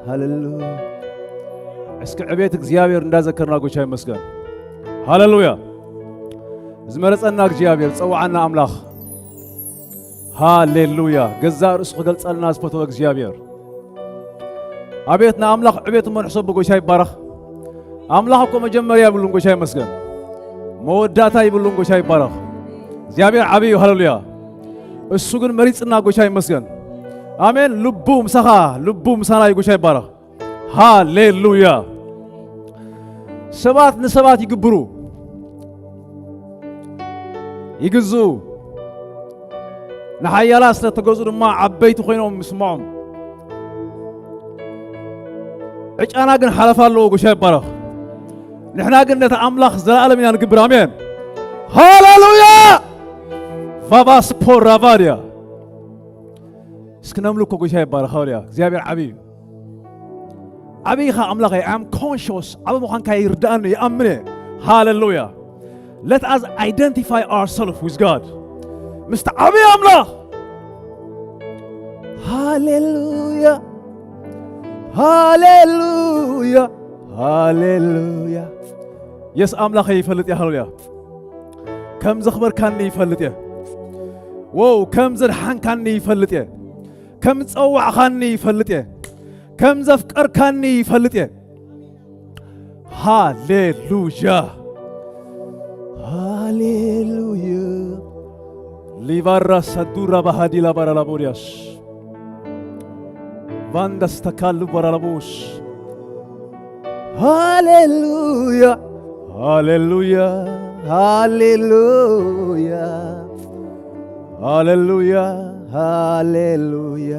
ሃሌሉያ። እስኪ ዕቤት እግዚኣብሔር እንዳዘከርና ጎይታ ይመስገን። ሃሌሉያ። ዝመረጸና እግዚኣብሔር፣ ዝጸዋዓና ኣምላኽ። ሃሌሉያ። ገዛእ ርእሱ ክገልጸልና ዝፈተወ እግዚኣብሔር። ኣቤት ንኣምላኽ ዕቤት እሞ ንሕሰቦ፣ ጎይታ ይባረኽ። ኣምላኽ እኮ መጀመርያ የብሉን፣ ጎይታ ይመስገን። መወዳእታ ይብሉን፣ ጎይታ ይባረኽ። እግዚኣብሔር ዓብዪ እዩ፣ ሃሌሉያ። እሱ ግን መሪጽና፣ ጎይታ ይመስገን። ኣሜን። ልቡ ምሳኻ፣ ልቡ ምሳና እዩ፣ ጎይታ ይባረኽ። ሃሌሉያ። ሰባት ንሰባት ይግብሩ፣ ይግዝኡ። ንሓያላት ስለ ተገዝኡ ድማ ዓበይቲ ኮይኖም ይስምዖም። ዕጫና ግን ሓለፋ ኣለዎ፣ ጎይታ ይባረኽ። ንሕና ግን ነቲ ኣምላኽ ዘለኣለም ኢና ንግብር። ኣሜን። ሃሌሉያ። ቫባስ ፖራቫድያ። እስኪ ነምልኮ፣ ጎይታ ይባረኽ። ሃሌሉያ። እግዚኣብሔር ዓብዪ እዩ። ዓብዪ ኢኻ ኣምላኸይ። I am conscious ዓቢ ምዃንካ ይርዳእኒ፣ ይኣምነ። ሃሌሉያ። Let us identify ourselves with God. ምስቲ ዓብዪ ኣምላኽ። ሃሌሉያ፣ ሃሌሉያ፣ ሃሌሉያ። የስ ኣምላኸይ ይፈልጥ እየ። ሃሌሉያ። ከም ዘኽበርካኒ ይፈልጥ እየ። ዎው፣ ከም ዘድሓንካኒ ይፈልጥ እየ። ከም ዝጸዋዕኻኒ ይፈልጥ እየ። ከም ዘፍቀርካኒ ይፈልጥ እየ። ሃሌሉያ፣ ሃሌሉያ። ሊባራ ሳዱራ ባሃዲ ላባራ ላቦሪያስ ቫንዳስ ተካሉ ባራላቦስ። ሃሌሉያ፣ ሃሌሉያ፣ ሃሌሉያ፣ ሃሌሉያ፣ ሃሌሉያ።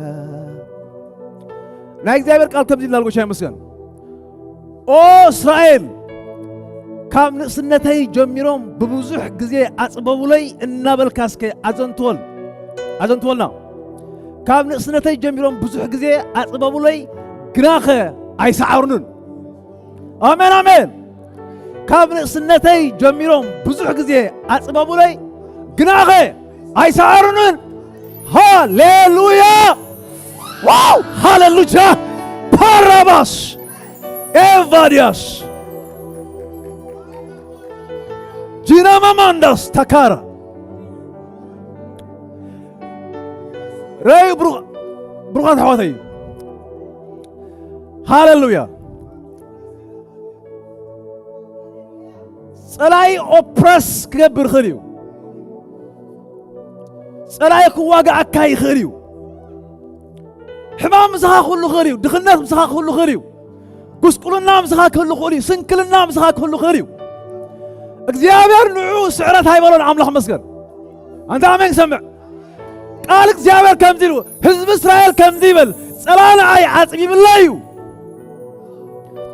ናይ እግዚኣብሔር ቃል ከምዚ ይላል፣ ጎይታ ይመስገን። ኦ እስራኤል፣ ካብ ንእስነተይ ጀሚሮም ብብዙሕ ግዜ ኣጽበቡለይ እናበልካ እስከ ኣዘንትወል-፣ ኣዘንትወልና። ካብ ንእስነተይ ጀሚሮም ብዙሕ ግዜ ኣጽበቡለይ፣ ግናኸ ኣይሰዓሩንን። ኣሜን፣ ኣሜን። ካብ ንእስነተይ ጀሚሮም ብዙሕ ግዜ ኣጽበቡለይ፣ ግናኸ ኣይሰዓሩንን። ሃሌሉያ! ዋው! ሃሌሉያ! ፓራባስ ኤቫዲያስ ጂናማማንዳስ ታካራ ረዩ ብሩ-፣ ብሩኻት ኣሕዋተይ፣ ሃሌሉያ። ጸላኢ ኦፕረስ ክገብር ይኽእል እዩ። ጸላኢ ክዋግኣካ ይኽእል እዩ። ሕማም ምሳኻ ክህሉ ይኽእል እዩ። ድኽነት ምሳኻ ክህሉ ይኽእል እዩ። ጉስቁልና ምሳኻ ክህሉ ይኽእል እዩ። ስንክልና ምሳኻ ክህሉ ይኽእል እዩ። እግዚኣብሔር ንዕኡ ስዕረት ኣይበሎን። ኣምላኽ መስገን። ኣንታ ኣሜን ሰምዕ። ቃል እግዚኣብሔር ከምዚ ኢሉ፣ ህዝቢ እስራኤል ከምዚ ይብል፣ "ጸላኢ ንዓይ ዓጽቢብለይ እዩ፣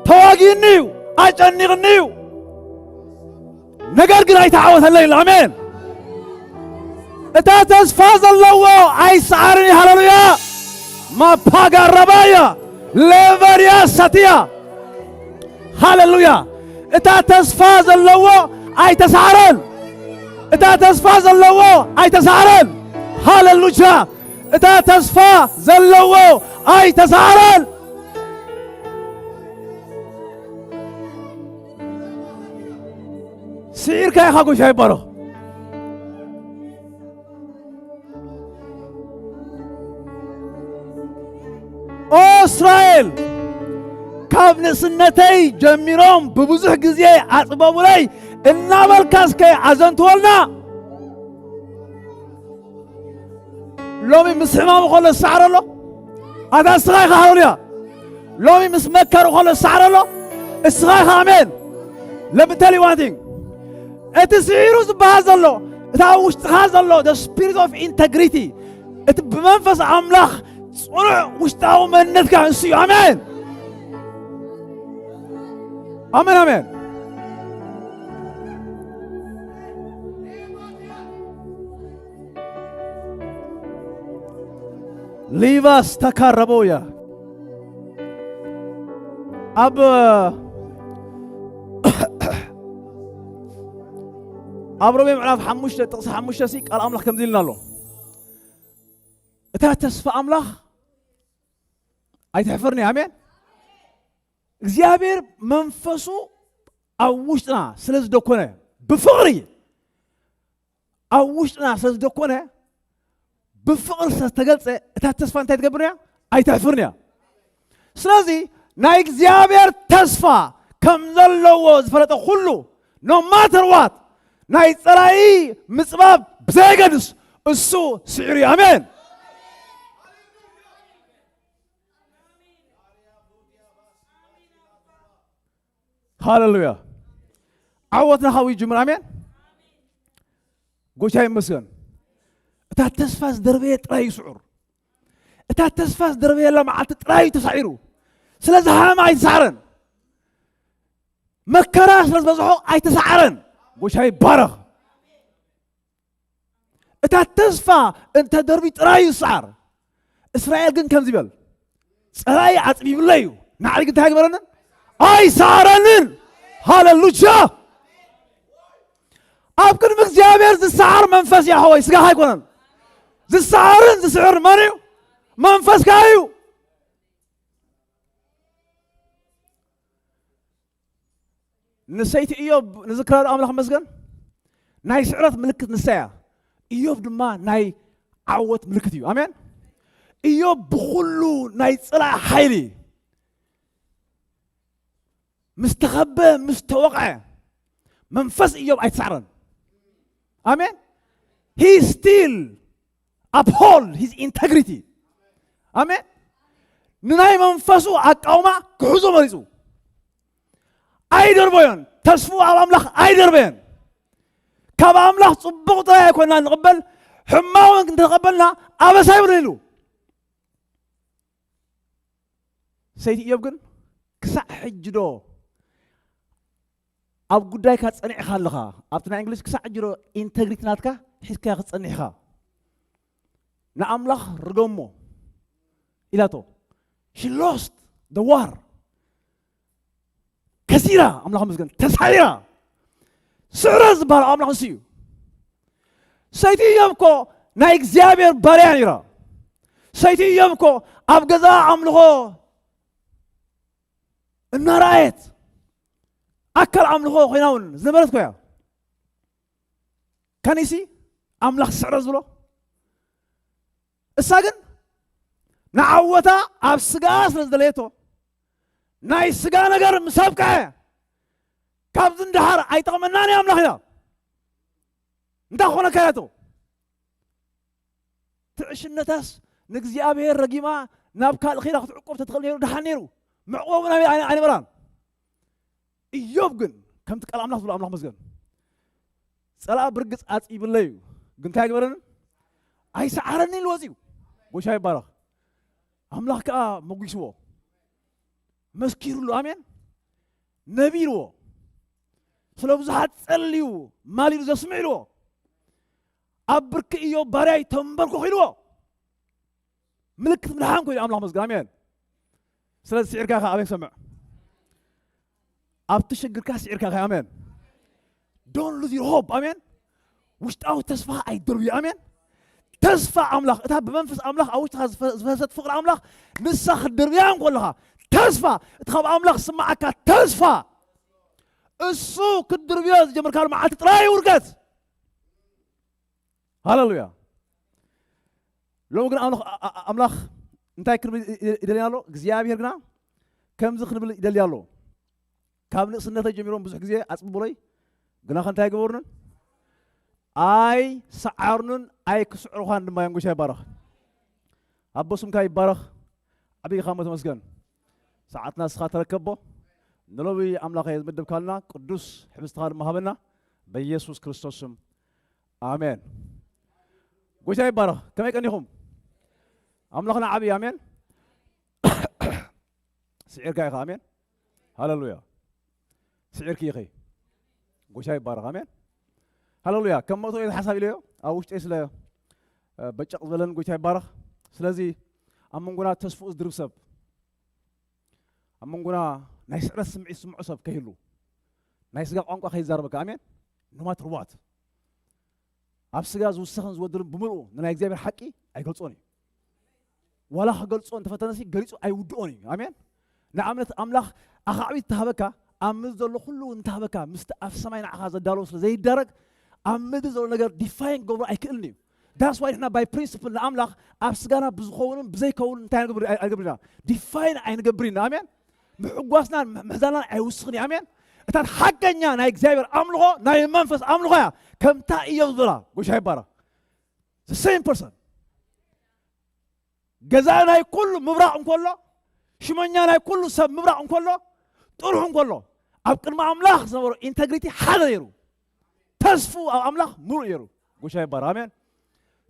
ተዋጊእኒ እዩ፣ ኣጨኒቕኒ እዩ፣ ነገር ግን ኣይተዓወተለይ" ኢሉ። ኣሜን። እታ ተስፋ ዘለዎ ኣይሰዓርን እዩ። ሃሌሉያ። ማፓጋራባያ ሌቨርያ ሳትያ። ሃሌሉያ። እታ ተስፋ ዘለዎ ኣይተሳዕረን። እታ ተስፋ ዘለዎ ኣይተሳዕረን። ሃሌሉያ። እታ ተስፋ ዘለዎ ኣይተሳዕረን። ስዒርካ ኢኻ፣ ጎይታ ይባረኽ። ኦ እስራኤል፣ ካብ ንእስነተይ ጀሚሮም ብብዙሕ ግዜ ኣጽበቡለይ እናበልካ እስከ ኣዘንትወልና። ሎሚ ምስ ሕማሙ ከሎ ዝሰዕረ ኣሎ። ኣታ እስኻ ኢኻ፣ ሃሌሉያ። ሎሚ ምስ መከሩ ከሎ ዝሰዕረ ኣሎ። እስኻ ኢኻ፣ ኣሜን። Let me tell you one thing. እቲ ስዒሩ ዝበሃል ዘሎ፣ እቲ ኣብ ውሽጥኻ ዘሎ፣ the spirit of integrity፣ እቲ ብመንፈስ ኣምላኽ ጽኑዕ ውሽጣዊ መንነትካ ንሱ እዩ። ኣሜን። ኣሜን፣ ኣሜን። ሊቫስ ተካረቦያ። ኣብ፣ ኣብ ሮሜ ምዕራፍ ሓሙሽተ ጥቕሲ ሓሙሽተ ሲ ቃል ኣምላኽ ከምዚ ኢልና ኣሎ። እታ ተስፋ ኣምላኽ ኣይተሕፍርኒ። ኣሜን። እግዚኣብሔር መንፈሱ ኣብ ውሽጥና ስለ ዝደኮነ፣ ብፍቕሪ ኣብ ውሽጥና ስለ ዝደኮነ፣ ብፍቕሪ ስለ ዝተገልጸ፣ እታ ተስፋ እንታይ ትገብር እያ? ኣይተሕፍርን እያ። ስለዚ ናይ እግዚኣብሔር ተስፋ ከም ዘለዎ ዝፈለጠ ኩሉ፣ no matter what፣ ናይ ጸላኢ ምጽባብ ብዘየገድስ፣ እሱ ስዒሩ እዩ። ኣሜን። ሃሌሉያ። ዓወትና ካብኡ ይጅምር። ኣሜን። ጎይታ ይመስገን። እታ ተስፋ ዝደርበየ ጥራይ እዩ ስዑር። እታ ተስፋ ዝደርበየላ መዓልቲ ጥራይ እዩ ተሳዒሩ። ስለዚ ሃማ ኣይተሳዕረን። መከራ ስለ ዝበዝሖ ኣይተሳዕረን። ጎይታ ይባረኽ። እታ ተስፋ እንተ ደርቢ ጥራይ እዩ ዝሰዓር። እስራኤል ግን ከምዚ በል፣ ጸላኢ ዓጽቢብለይ እዩ፣ ንዓይ ግን እንታይ ኣይግበረንን? ኣይሰዓረንን። ሃሌሉያ። ኣብ ቅድሚ እግዚኣብሔር ዝሰዓር መንፈስ እዩ፣ ሓወይ፣ ስጋኻ ኣይኮነን። ዝሰዓርን ዝስዕር መን እዩ? መንፈስካ እዩ። ንሰይቲ ኢዮብ ንዝክራ ዶ ኣምላኽ መስገን? ናይ ስዕረት ምልክት ንሳ እያ። ኢዮብ ድማ ናይ ዓወት ምልክት እዩ። ኣሜን። ኢዮብ ብኹሉ ናይ ጸላኢ ሓይሊ ምስ ተኸበ፣ ምስ ተወቕዐ፣ መንፈስ ኢዮብ ኣይተሳዕረን። ኣሜን። He still uphold his integrity. ኣሜን። ንናይ መንፈሱ ኣቃውማ ክሕዞ መሪጹ። ኣይደርበዮን። ተስፉ ኣብ ኣምላኽ ኣይደርበየን። ካብ ኣምላኽ ጽቡቕ ጥራይ ኣይኮንና ንቕበል፣ ሕማቕ እውን እንተቐበልና ኣበሳ ይብልን ኢሉ። ሰይቲ ኢዮብ ግን ክሳዕ ሕጂ ዶ ኣብ ጉዳይካ ጸኒዕካ ኣለኻ? ኣብቲ ናይ እንግሊዝ ክሳዕ ሕጂ ዶ ኢንተግሪቲ ናትካ ሒዝካዮ ክትጸንሕ ኢኻ? ንኣምላኽ ርገሞ ኢላቶ። She lost the war. ከሲራ፣ ኣምላኽ መስገን፣ ተሳዒራ። ስዕረት ዝበሃል ኣምላኽ ንሱ እዩ። ሰይቲ ኢዮብ እኮ ናይ እግዚኣብሔር ባርያ ነይራ። ሰይቲ ኢዮብ እኮ ኣብ ገዛ ኣምልኾ እናረኣየት ኣካል ኣምልኾ ኮይና እውን ዝነበረት እኮ እያ። ከኒሲ ኣምላኽ ስዕረት ዝብሎ። እሳ ግን ንዓወታ ኣብ ስጋ ስለ ዝደለየቶ፣ ናይ ስጋ ነገር ምስ ኣብቅዐ፣ ካብዚ ንደሓር ኣይጠቕመናን እዩ ኣምላኽ ኢላ። እንታይ ክኾነካ እያ እቶ? ትዕሽነታስ ንእግዚኣብሔር ረጊማ ናብ ካልእ ኸይዳ ክትዕቆብ ተትኽእል ነይሩ፣ ደሓን ነይሩ። መዕቆቢ ናበይ ኣይነ-፣ ኣይነበራን። ኢዮብ ግን ከምቲ ቃል ኣምላኽ ዝብሎ ኣምላኽ መስገን። ጸላእ ብርግጽ ኣጽይብለይ እዩ። ግን እንታይ ኣይገበረንን? ኣይሰዓረንን ኢሉ ወጺኡ። ጎይታ ይባረኽ። ኣምላኽ ከኣ መጒስዎ። መስኪሩሉ፣ ኣሜን። ነቢ ኢልዎ። ስለ ብዙሓት ጸልዩ፣ ማሊሉ ዘስምዕ ኢልዎ። ኣብ ብርኪ ኢዮብ ባርያይ ተንበርኩኽ ኢልዎ። ምልክት ምድሓን ኮይኑ ኣምላኽ መስገን፣ ኣሜን። ስለዚ ስዒርካ ኢኻ፣ ኣበይ ሰምዕ? ኣብቲ ሽግርካ ስዒርካ ኢኻ፣ ኣሜን። Don't lose your hope፣ ኣሜን። ውሽጣዊ ተስፋ ኣይደርብዩ፣ ኣሜን። ተስፋ ኣምላኽ፣ እታ ብመንፈስ ኣምላኽ ኣብ ውሽጥኻ ዝፈ-፣ ዝፈሰሰት ፍቕሪ ኣምላኽ፣ ንሳ ክትድርብያ እንከለኻ፣ ተስፋ፣ እቲ ካብ ኣምላኽ ዝስምዓካ ተስፋ፣ እሱ ክትድርብዮ ዝጀመርካሉ መዓልቲ ጥራይ ይውርገት። ሃሌሉያ። ሎሚ ግን ኣምላኽ፣ ኣ-፣ ኣ-፣ ኣምላኽ እንታይ ክንብል ይ-፣ ይ-፣ ይደልየና ኣሎ? እግዚኣብሔር ግና ከምዚ ክንብል ይደልይ ኣሎ። ካብ ንእስነተይ ጀሚሮም ብዙሕ ግዜ ኣጽብቡለይ፣ ግና ከ እንታይ ኣይገበሩንን? ኣይሰዓሩንን ኣይክስዕሩኻን ድማ እዮም። ጎይታ ይባረኽ። ኣቦ ስምካ ይባረኽ። ዓብዪ ኢኻ እሞ ተመስገን። ሰዓትና ንስኻ ተረከቦ። ንሎሚ ኣምላኸ ዝመደብካልና ቅዱስ ሕብስትኻ ድማ ሃበና። በኢየሱስ ክርስቶስ ስም። ኣሜን። ጎይታ ይባረኽ። ከመይ ቀኒኹም? ኣምላኽና ዓብዪ፣ ኣሜን። ስዒርካ ኢኻ፣ ኣሜን። ሃሌሉያ። ስዒርኪ ኢኺ። ጎይታ ይባረኽ፣ ኣሜን። ሃሌሉያ። ከም መእተዊ ሓሳብ ኢለዮ፣ ኣብ ውሽጠይ ስለ፣ እ፣ በጨቕ ዝበለን ጎይታ ይባረኽ። ስለዚ ኣብ መንጎና ተስፍኡ ዝድርብ ሰብ፣ ኣብ መንጎና ናይ ስዕረት ስምዒት ዝስምዖ ሰብ ከይህሉ፣ ናይ ስጋ ቋንቋ ከይዛረበካ፣ ኣሜን። No matter what። ኣብ ስጋ ዝውሰኽን ዝወድርን ብምልኡ ንናይ እግዚኣብሔር ሓቂ ኣይገልጾን እዩ። ዋላ ክገልጾ እንተፈተነሲ ገሊጹ ኣይውድኦን እዩ። ኣሜን። ንኣብነት ኣምላኽ ኣኻዕቢት እንተሃበካ፣ ኣብ ምድሪ ዘሎ ኩሉ እውን እንተሃበካ፣ ምስቲ ኣብ ሰማይ ንዓኻ ዘዳለዎ ስለ ዘይዳረግ፣ ኣብ ምድሪ ዘሎ ነገር ዲፋይን ክገብሮ ኣይክእልን እዩ። That's why ንሕና by principle ንኣምላኽ ኣብ ስጋና ብዝኸውንን ብዘይከውንን እንታይ ኣይንገብር ኣይንገብርና፣ ዲፋይን ኣይንገብር ኢና። ኣሜን። ምሕጓስናን ምሕዛናን ኣይውስኽን እዩ። ኣሜን። እታ ሓቀኛ ናይ እግዚኣብሔር ኣምልኾ ናይ መንፈስ ኣምልኾ እያ። ከምታ እዮም ዝበላ ጎሻ ይባረኽ። The same person። ገዛኢ ናይ ኩሉ ምብራቕ እንከሎ፣ ሽመኛ ናይ ኩሉ ሰብ ምብራቕ እንከሎ፣ ጥሩሕ እንከሎ፣ ኣብ ቅድሚ ኣምላኽ ዝነበሮ ኢንተግሪቲ ሓደ ነይሩ። ተስፉ ኣብ ኣምላኽ ምሉእ ነይሩ። ጎሻ ይባረኽ። ኣሜን።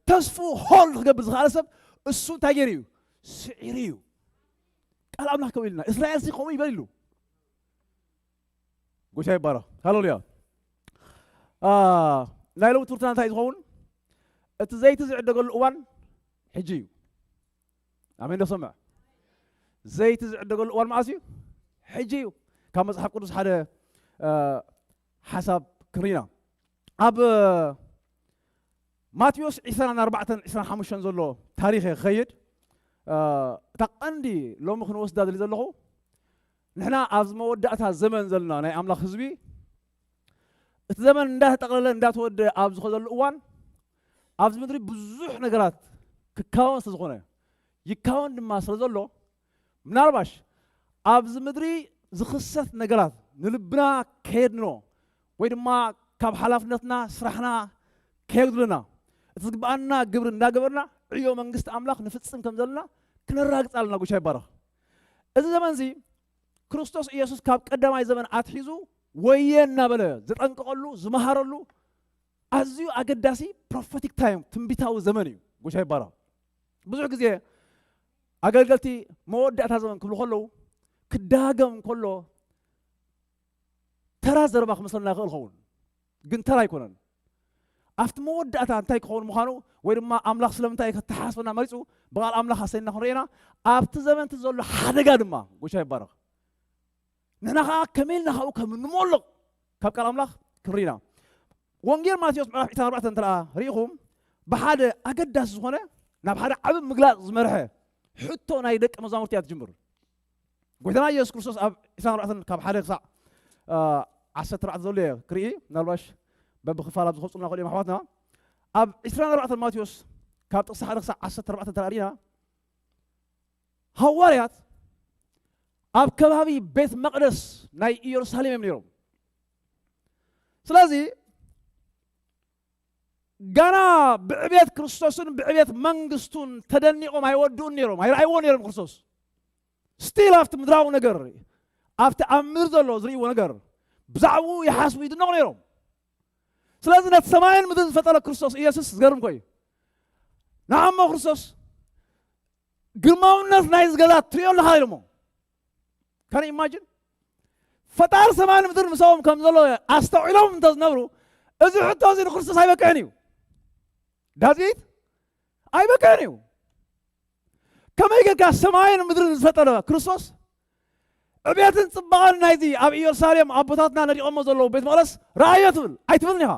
ተስፉ ሆልድ ክገብር ዝኽኣለ ሰብ እሱ እንታይ ገይሩ እዩ? ስዒሩ እዩ። ቃል ኣምላኽ ከምኡ ኢልና፣ እስራኤል ሲ ከምኡ ይበል ኢሉ። ጎሻ ይባረኽ። ሃሌሉያ። አ፣ ናይ ሎሚ ትምህርትና እንታይ ዝኸውን? እቲ ዘይቲ ዝዕደገሉ እዋን ሕጂ እዩ። ኣሜን ዶ ሰምዕ? ዘይቲ ዝዕደገሉ እዋን መዓስ እዩ? ሕጂ እዩ። ካብ መጽሓፍ ቅዱስ ሓደ፣ አ፣ ሓሳብ ክንርኢና። ኣብ ማቴዎስ ዕስራን ኣርባዕተን ዕስራን ሓሙሽተን ዘሎ ታሪኽ እየ ክኸይድ። አ፣ እታ ቀንዲ ሎሚ ክንወስዳ ዝደሊ ዘለኹ፣ ንሕና ኣብዚ መወዳእታ ዘመን ዘለና ናይ ኣምላኽ ህዝቢ፣ እቲ ዘመን እንዳተጠቕለለ እንዳተወደ ኣብ ዝኸደሉ እዋን፣ ኣብዚ ምድሪ ብዙሕ ነገራት ክካወን ስለ ዝኾነ፣ ይካወን ድማ ስለ ዘሎ፣ ምናልባሽ ኣብዚ ምድሪ ዝኽሰት ነገራት ንልብና ከየድንኖ ወይ ድማ ካብ ሓላፍነትና ስራሕና ከየጉድለና፣ እቲ ዝግብኣና ግብሪ እንዳገበርና ዕዮ መንግስቲ ኣምላኽ ንፍጽም ከም ዘለና ክነራግጽ ኣለና። ጎሻ ይባረኽ። እዚ ዘመን እዚ ክርስቶስ ኢየሱስ ካብ ቀዳማይ ዘመን ኣትሒዙ ወየ እናበለ ዘጠንቀቐሉ፣ ዝመሃረሉ ኣዝዩ ኣገዳሲ ፕሮፌቲክ ታይም፣ ትንቢታዊ ዘመን እዩ። ጎሻ ይባረኽ። ብዙሕ ግዜ ኣገልገልቲ መወዳእታ ዘመን ክብሉ ከለዉ፣ ክደጋገም እንከሎ ተራ ዘረባ ክመስለና ይኽእል ኸውን፣ ግን ተራ ኣይኮነን። ኣብቲ መወዳእታ እንታይ ክኸውን ምዃኑ ወይ ድማ ኣምላኽ ስለምንታይ ከተሓሳስበና መሪጹ ብቓል ኣምላኽ ኣሰይና ክንርእየና፣ ኣብቲ ዘመንቲ ዘሎ ሓደጋ ድማ፣ ጎሻ ይባረኽ፣ ንሕና ኸዓ ከመይ ኢልና ካብኡ ከም እንሞልቕ ካብ ቃል ኣምላኽ ክንርኢ ኢና። ወንጌል ማቴዎስ ምዕራፍ ዕስራን ኣርባዕተን እንተ ደኣ ርኢኹም፣ ብሓደ ኣገዳሲ ዝኾነ ናብ ሓደ ዓቢ ምግላጽ ዝመርሐ ሕቶ ናይ ደቀ መዛሙርቲ እያ ትጅምር። ጎይታና ኢየሱስ ክርስቶስ ኣብ ዕስራን ኣርባዕተን ካብ ሓደ ክሳዕ፣ አ፣ ዓሰርተ ኣርባዕተ ዘሎ እየ ክርኢ፣ ምናልባሽ በብኽፋል ኣብ ዝኸጹልና ክእሉ እዮም ኣሕዋትና። ኣብ ዕስራን ኣርባዕተን ማቴዎስ ካብ ጥቕሲ ሓደ ክሳዕ ዓሰርተ ኣርባዕተ እንተ ደኣ ርኢና፣ ሃዋርያት ኣብ ከባቢ ቤት መቕደስ ናይ ኢየሩሳሌም እዮም ነይሮም። ስለዚ ጋና ብዕቤት ክርስቶስን ብዕቤት መንግስቱን ተደኒቖም ኣይወድኡን ነይሮም፣ ኣይረኣይዎ ነይሮም ክርስቶስ። ስቲል ኣብቲ ምድራዊ ነገር፣ ኣብቲ ኣብ ምድሪ ዘሎ ዝርእይዎ ነገር ብዛዕባኡ ይሓስቡ ይድነቑ ነይሮም። ስለዚ ነቲ ሰማይን ምድርን ዝፈጠረ ክርስቶስ ኢየሱስ ዝገርም ኮዩ። ንዓሞ ክርስቶስ ግርማውነት ናይ ዝገዛ ትሪኦ ኣለኻ ኢሎሞ። ካን ኢማጂን? ፈጣሪ ሰማይን ምድርን ምሳኦም ከም ዘሎ ኣስተውዒሎም እንተ ዝነብሩ፣ እዚ ሕቶ እዚ ንክርስቶስ ኣይበቅዕን እዩ። ዳዚት ኣይበቅዕን እዩ። ከመይ ጌርካ ሰማይን ምድርን ዝፈጠረ ክርስቶስ ዕቤትን ጽባቐን ናይዚ ኣብ ኢየሩሳሌም ኣቦታትና ነዲቖሞ ዘለዉ ቤት መቕደስ ረኣዮ ትብል? ኣይትብልን ኢኻ።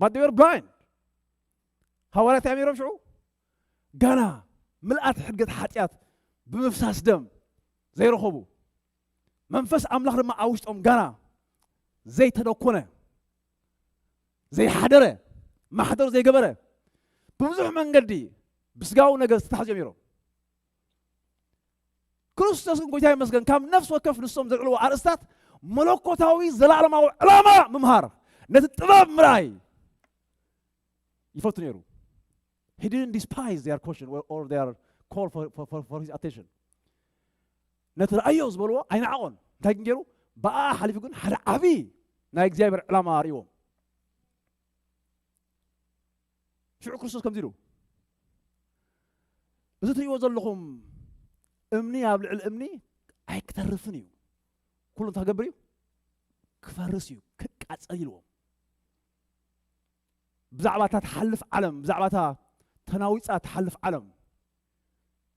But they were blind። ሃዋርያት እዮም ነይሮም ሽዑ። ጋና ምልኣት ሕድገት ሓጢኣት ብምፍሳስ ደም ዘይረኸቡ፣ መንፈስ ኣምላኽ ድማ ኣብ ውሽጦም ጋና ዘይተደኮነ፣ ዘይሓደረ፣ ማሕደር ዘይገበረ፣ ብብዙሕ መንገዲ ብስጋዊ ነገር ዝተታሕዙ እዮም ነይሮም። ክርስቶስ ግን ጎይታ ይመስገን፣ ካብ ነፍሲ ወከፍ ንሶም ዘልዕልዎ ኣርእስታት መለኮታዊ ዘላለማዊ ዕላማ ምምሃር፣ ነቲ ጥበብ ምርኣይ ይፈቱ ነይሩ። He didn't despise their question or, or their call for, for, for, for his attention። ነቲ ረኣዮ ዝበልዎ ኣይነዓቖን። እንታይ ግን ገይሩ? ብኣ ሓሊፉ ግን ሓደ ዓብዪ ናይ እግዚኣብሔር ዕላማ ኣርእዎም። ሽዑ ክርስቶስ ከምዚ ኢሉ፣ "እዚ ትርእይዎ ዘለኹም እምኒ ኣብ ልዕሊ እምኒ ኣይክተርፍን እዩ። ኩሉ እንታይ ክገብር እዩ? ክፈርስ እዩ፣ ክቃጸል" ኢልዎም። ብዛዕባ እታ ትሓልፍ ዓለም፣ ብዛዕባ እታ ተናዊጻ ትሓልፍ ዓለም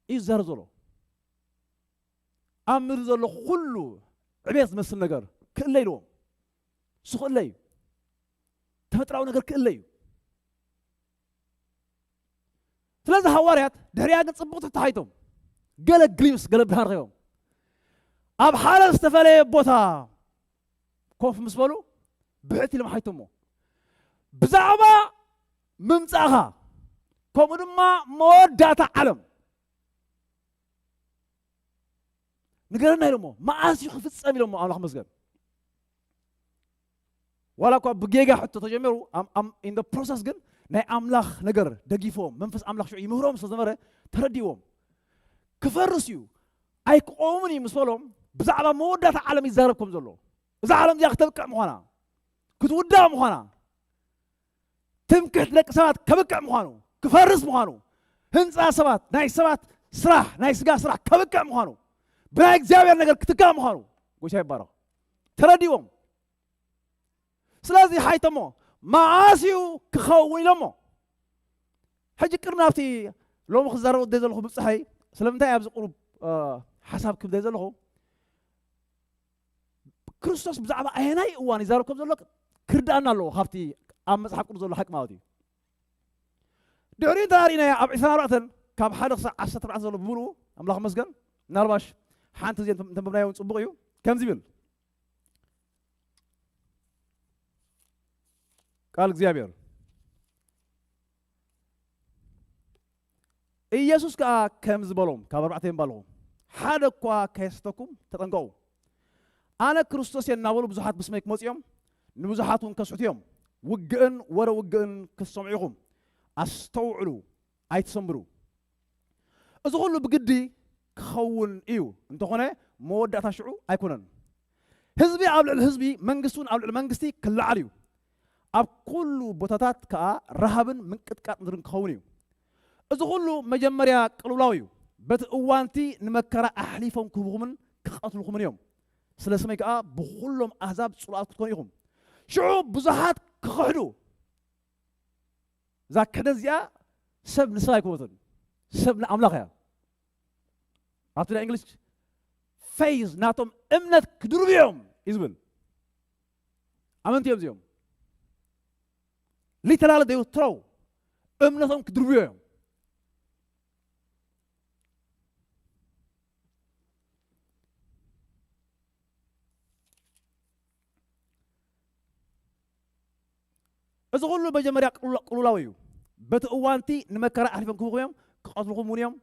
እዩ ዝዛረብ ዘሎ። ኣብ ምድሪ ዘሎ ኩሉ ዕቤት ዝመስል ነገር ክእለ ኢልዎም። እሱ ክእለ እዩ። ተፈጥራዊ ነገር ክእለ እዩ። ስለዚ ሃዋርያት ድሕሪኣ ግን ጽቡቕ ትሕቶ ሓይቶም፣ ገለ ግሊምስ፣ ገለ ብርሃን ረኺቦም። ኣብ ሓደ ዝተፈለየ ቦታ ኮፍ ምስ በሉ ብሕት ኢሎም ሓይቶሞ፣ ብዛዕባ ምምጻእኻ ከምኡ ድማ መወዳእታ ዓለም ንገረና ኢሎሞ። መዓስ እዩ ክፍጸም ኢሎሞ። ኣምላኽ መስገን። ዋላ እኳ ብጌጋ ሕቶ ተጀሚሩ፣ in the process ግን ናይ ኣምላኽ ነገር ደጊፎም፣ መንፈስ ኣምላኽ ሽዑ ይምህሮም ስለ ዝነበረ ተረዲዎም። ክፈርስ እዩ፣ ኣይክቆምን እዩ ምስ በሎም፣ ብዛዕባ መወዳእታ ዓለም ይዛረብ ከም ዘሎ፣ እዛ ዓለም እዚኣ ክተብቅዕ ምዃና፣ ክትውዳእ ምዃና፣ ትምክሕቲ ደቂ ሰባት ከብቅዕ ምዃኑ፣ ክፈርስ ምዃኑ፣ ህንፃ ሰባት፣ ናይ ሰባት ስራሕ፣ ናይ ስጋ ስራሕ ከብቅዕ ምዃኑ፣ ብናይ እግዚኣብሔር ነገር ክትካእ ምዃኑ ጎይታ ይባረኽ። ተረዲዎም። ስለዚ ሓይቶሞ፣ መዓስ እዩ ክኸውን ኢሎሞ። ሕጂ ቅድሚ ናብቲ ሎሚ ክዛረቦ ደይ ዘለኹ ምብፅሐይ፣ ስለምንታይ ኣብዚ ቁሩብ ሓሳብ ክብደይ ዘለኹ፣ ክርስቶስ ብዛዕባ ኣየናይ እዋን ይዛረብ ከም ዘሎ ክርዳእና ኣለዎ፣ ካብቲ ኣብ መጽሓፍ ቅዱስ ዘሎ ሓቂ ማለት እዩ። ድሕሪኡ እንተ ርኢናዮ፣ ኣብ ዕስራን ኣርባዕተን ካብ ሓደ ክሳብ ዓሰርተ ኣርባዕተ ዘሎ ብምሉኡ ኣምላኽ መስገን፣ ምናልባሽ ሓንቲ ዜ እንተንበብናዮ እውን ጽቡቕ እዩ። ከምዚ ይብል ቃል እግዚኣብሔር፣ ኢየሱስ ከኣ ከምዚ በሎም፣ ካብ ኣርባዕተ የንባልኹ፣ ሓደ እኳ ከየስተኩም ተጠንቀቑ። ኣነ ክርስቶስ እየ እናበሉ ብዙሓት ብስመይ ክመጹ እዮም፣ ንብዙሓት እውን ከስሕቱ እዮም። ውግእን ወረ ውግእን ክትሰምዑ ኢኹም። ኣስተውዕሉ፣ ኣይትሰንብዱ። እዚ ኹሉ ብግዲ ክኸውን እዩ፣ እንተኾነ መወዳእታ ሽዑ ኣይኮነን። ህዝቢ ኣብ ልዕሊ ህዝቢ፣ መንግስቲ እውን ኣብ ልዕሊ መንግስቲ ክለዓል እዩ። ኣብ ኩሉ ቦታታት ከኣ ረሃብን ምንቅጥቃጥ ምድርን ክኸውን እዩ። እዚ ኩሉ መጀመርያ ቅልውላው እዩ። በቲ እዋንቲ ንመከራ ኣሕሊፎም ክህብኹምን ክቐትልኹምን እዮም። ስለ ስመይ ከኣ ብኹሎም ኣህዛብ ጽሉኣት ክትኮኑ ኢኹም። ሽዑ ብዙሓት ክኽሕዱ። እዛ ክሕደት እዚኣ ሰብ ንሰብ ኣይኮነትን፣ ሰብ ንኣምላኽ እያ። ኣብቲ ናይ እንግሊዝ ፌዝ ናቶም እምነት ክድርብዮም እዩ ዝብል። ኣመንቲ እዮም እዚኦም። ሊተራሊ ደይውትረው እምነቶም ክድርብዮ እዮም። እዚ ኩሉ መጀመርያ ቅሉላ-፣ ቅሉላው እዩ። በቲ እዋንቲ ንመከራ ኣሕሊፎም ክህብኹም እዮም፣ ክቐትልኹም እውን እዮም።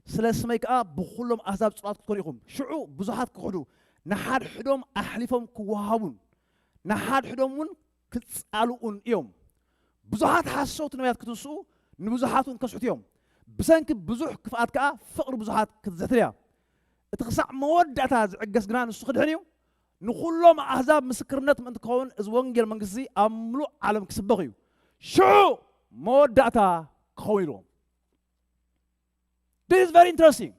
ስለ ስመይ ከኣ ብኹሎም ኣህዛብ ጽሉኣት ክትኮኑ ኢኹም። ሽዑ ብዙሓት ክኽሕዱ፣ ንሓድሕዶም ኣሕሊፎም ክወሃቡን ንሓድሕዶም እውን ክጻልኡን እዮም። ብዙሓት ሓሰውቲ ነቢያት ክትንስኡ፣ ንብዙሓት እውን ከስሕቱ እዮም። ብሰንኪ ብዙሕ ክፍኣት ከኣ ፍቕሪ ብዙሓት ክትዝሕትር እያ። እቲ ክሳዕ መወዳእታ ዝዕገስ ግና ንሱ ክድሕን እዩ። ንኹሎም ኣህዛብ ምስክርነት ምእንቲ ክኸውን፣ እዚ ወንጌል መንግስቲ ኣብ ምሉእ ዓለም ክስበኽ እዩ። ሽዑ መወዳእታ ክኸውን ኢልዎም። This is very interesting።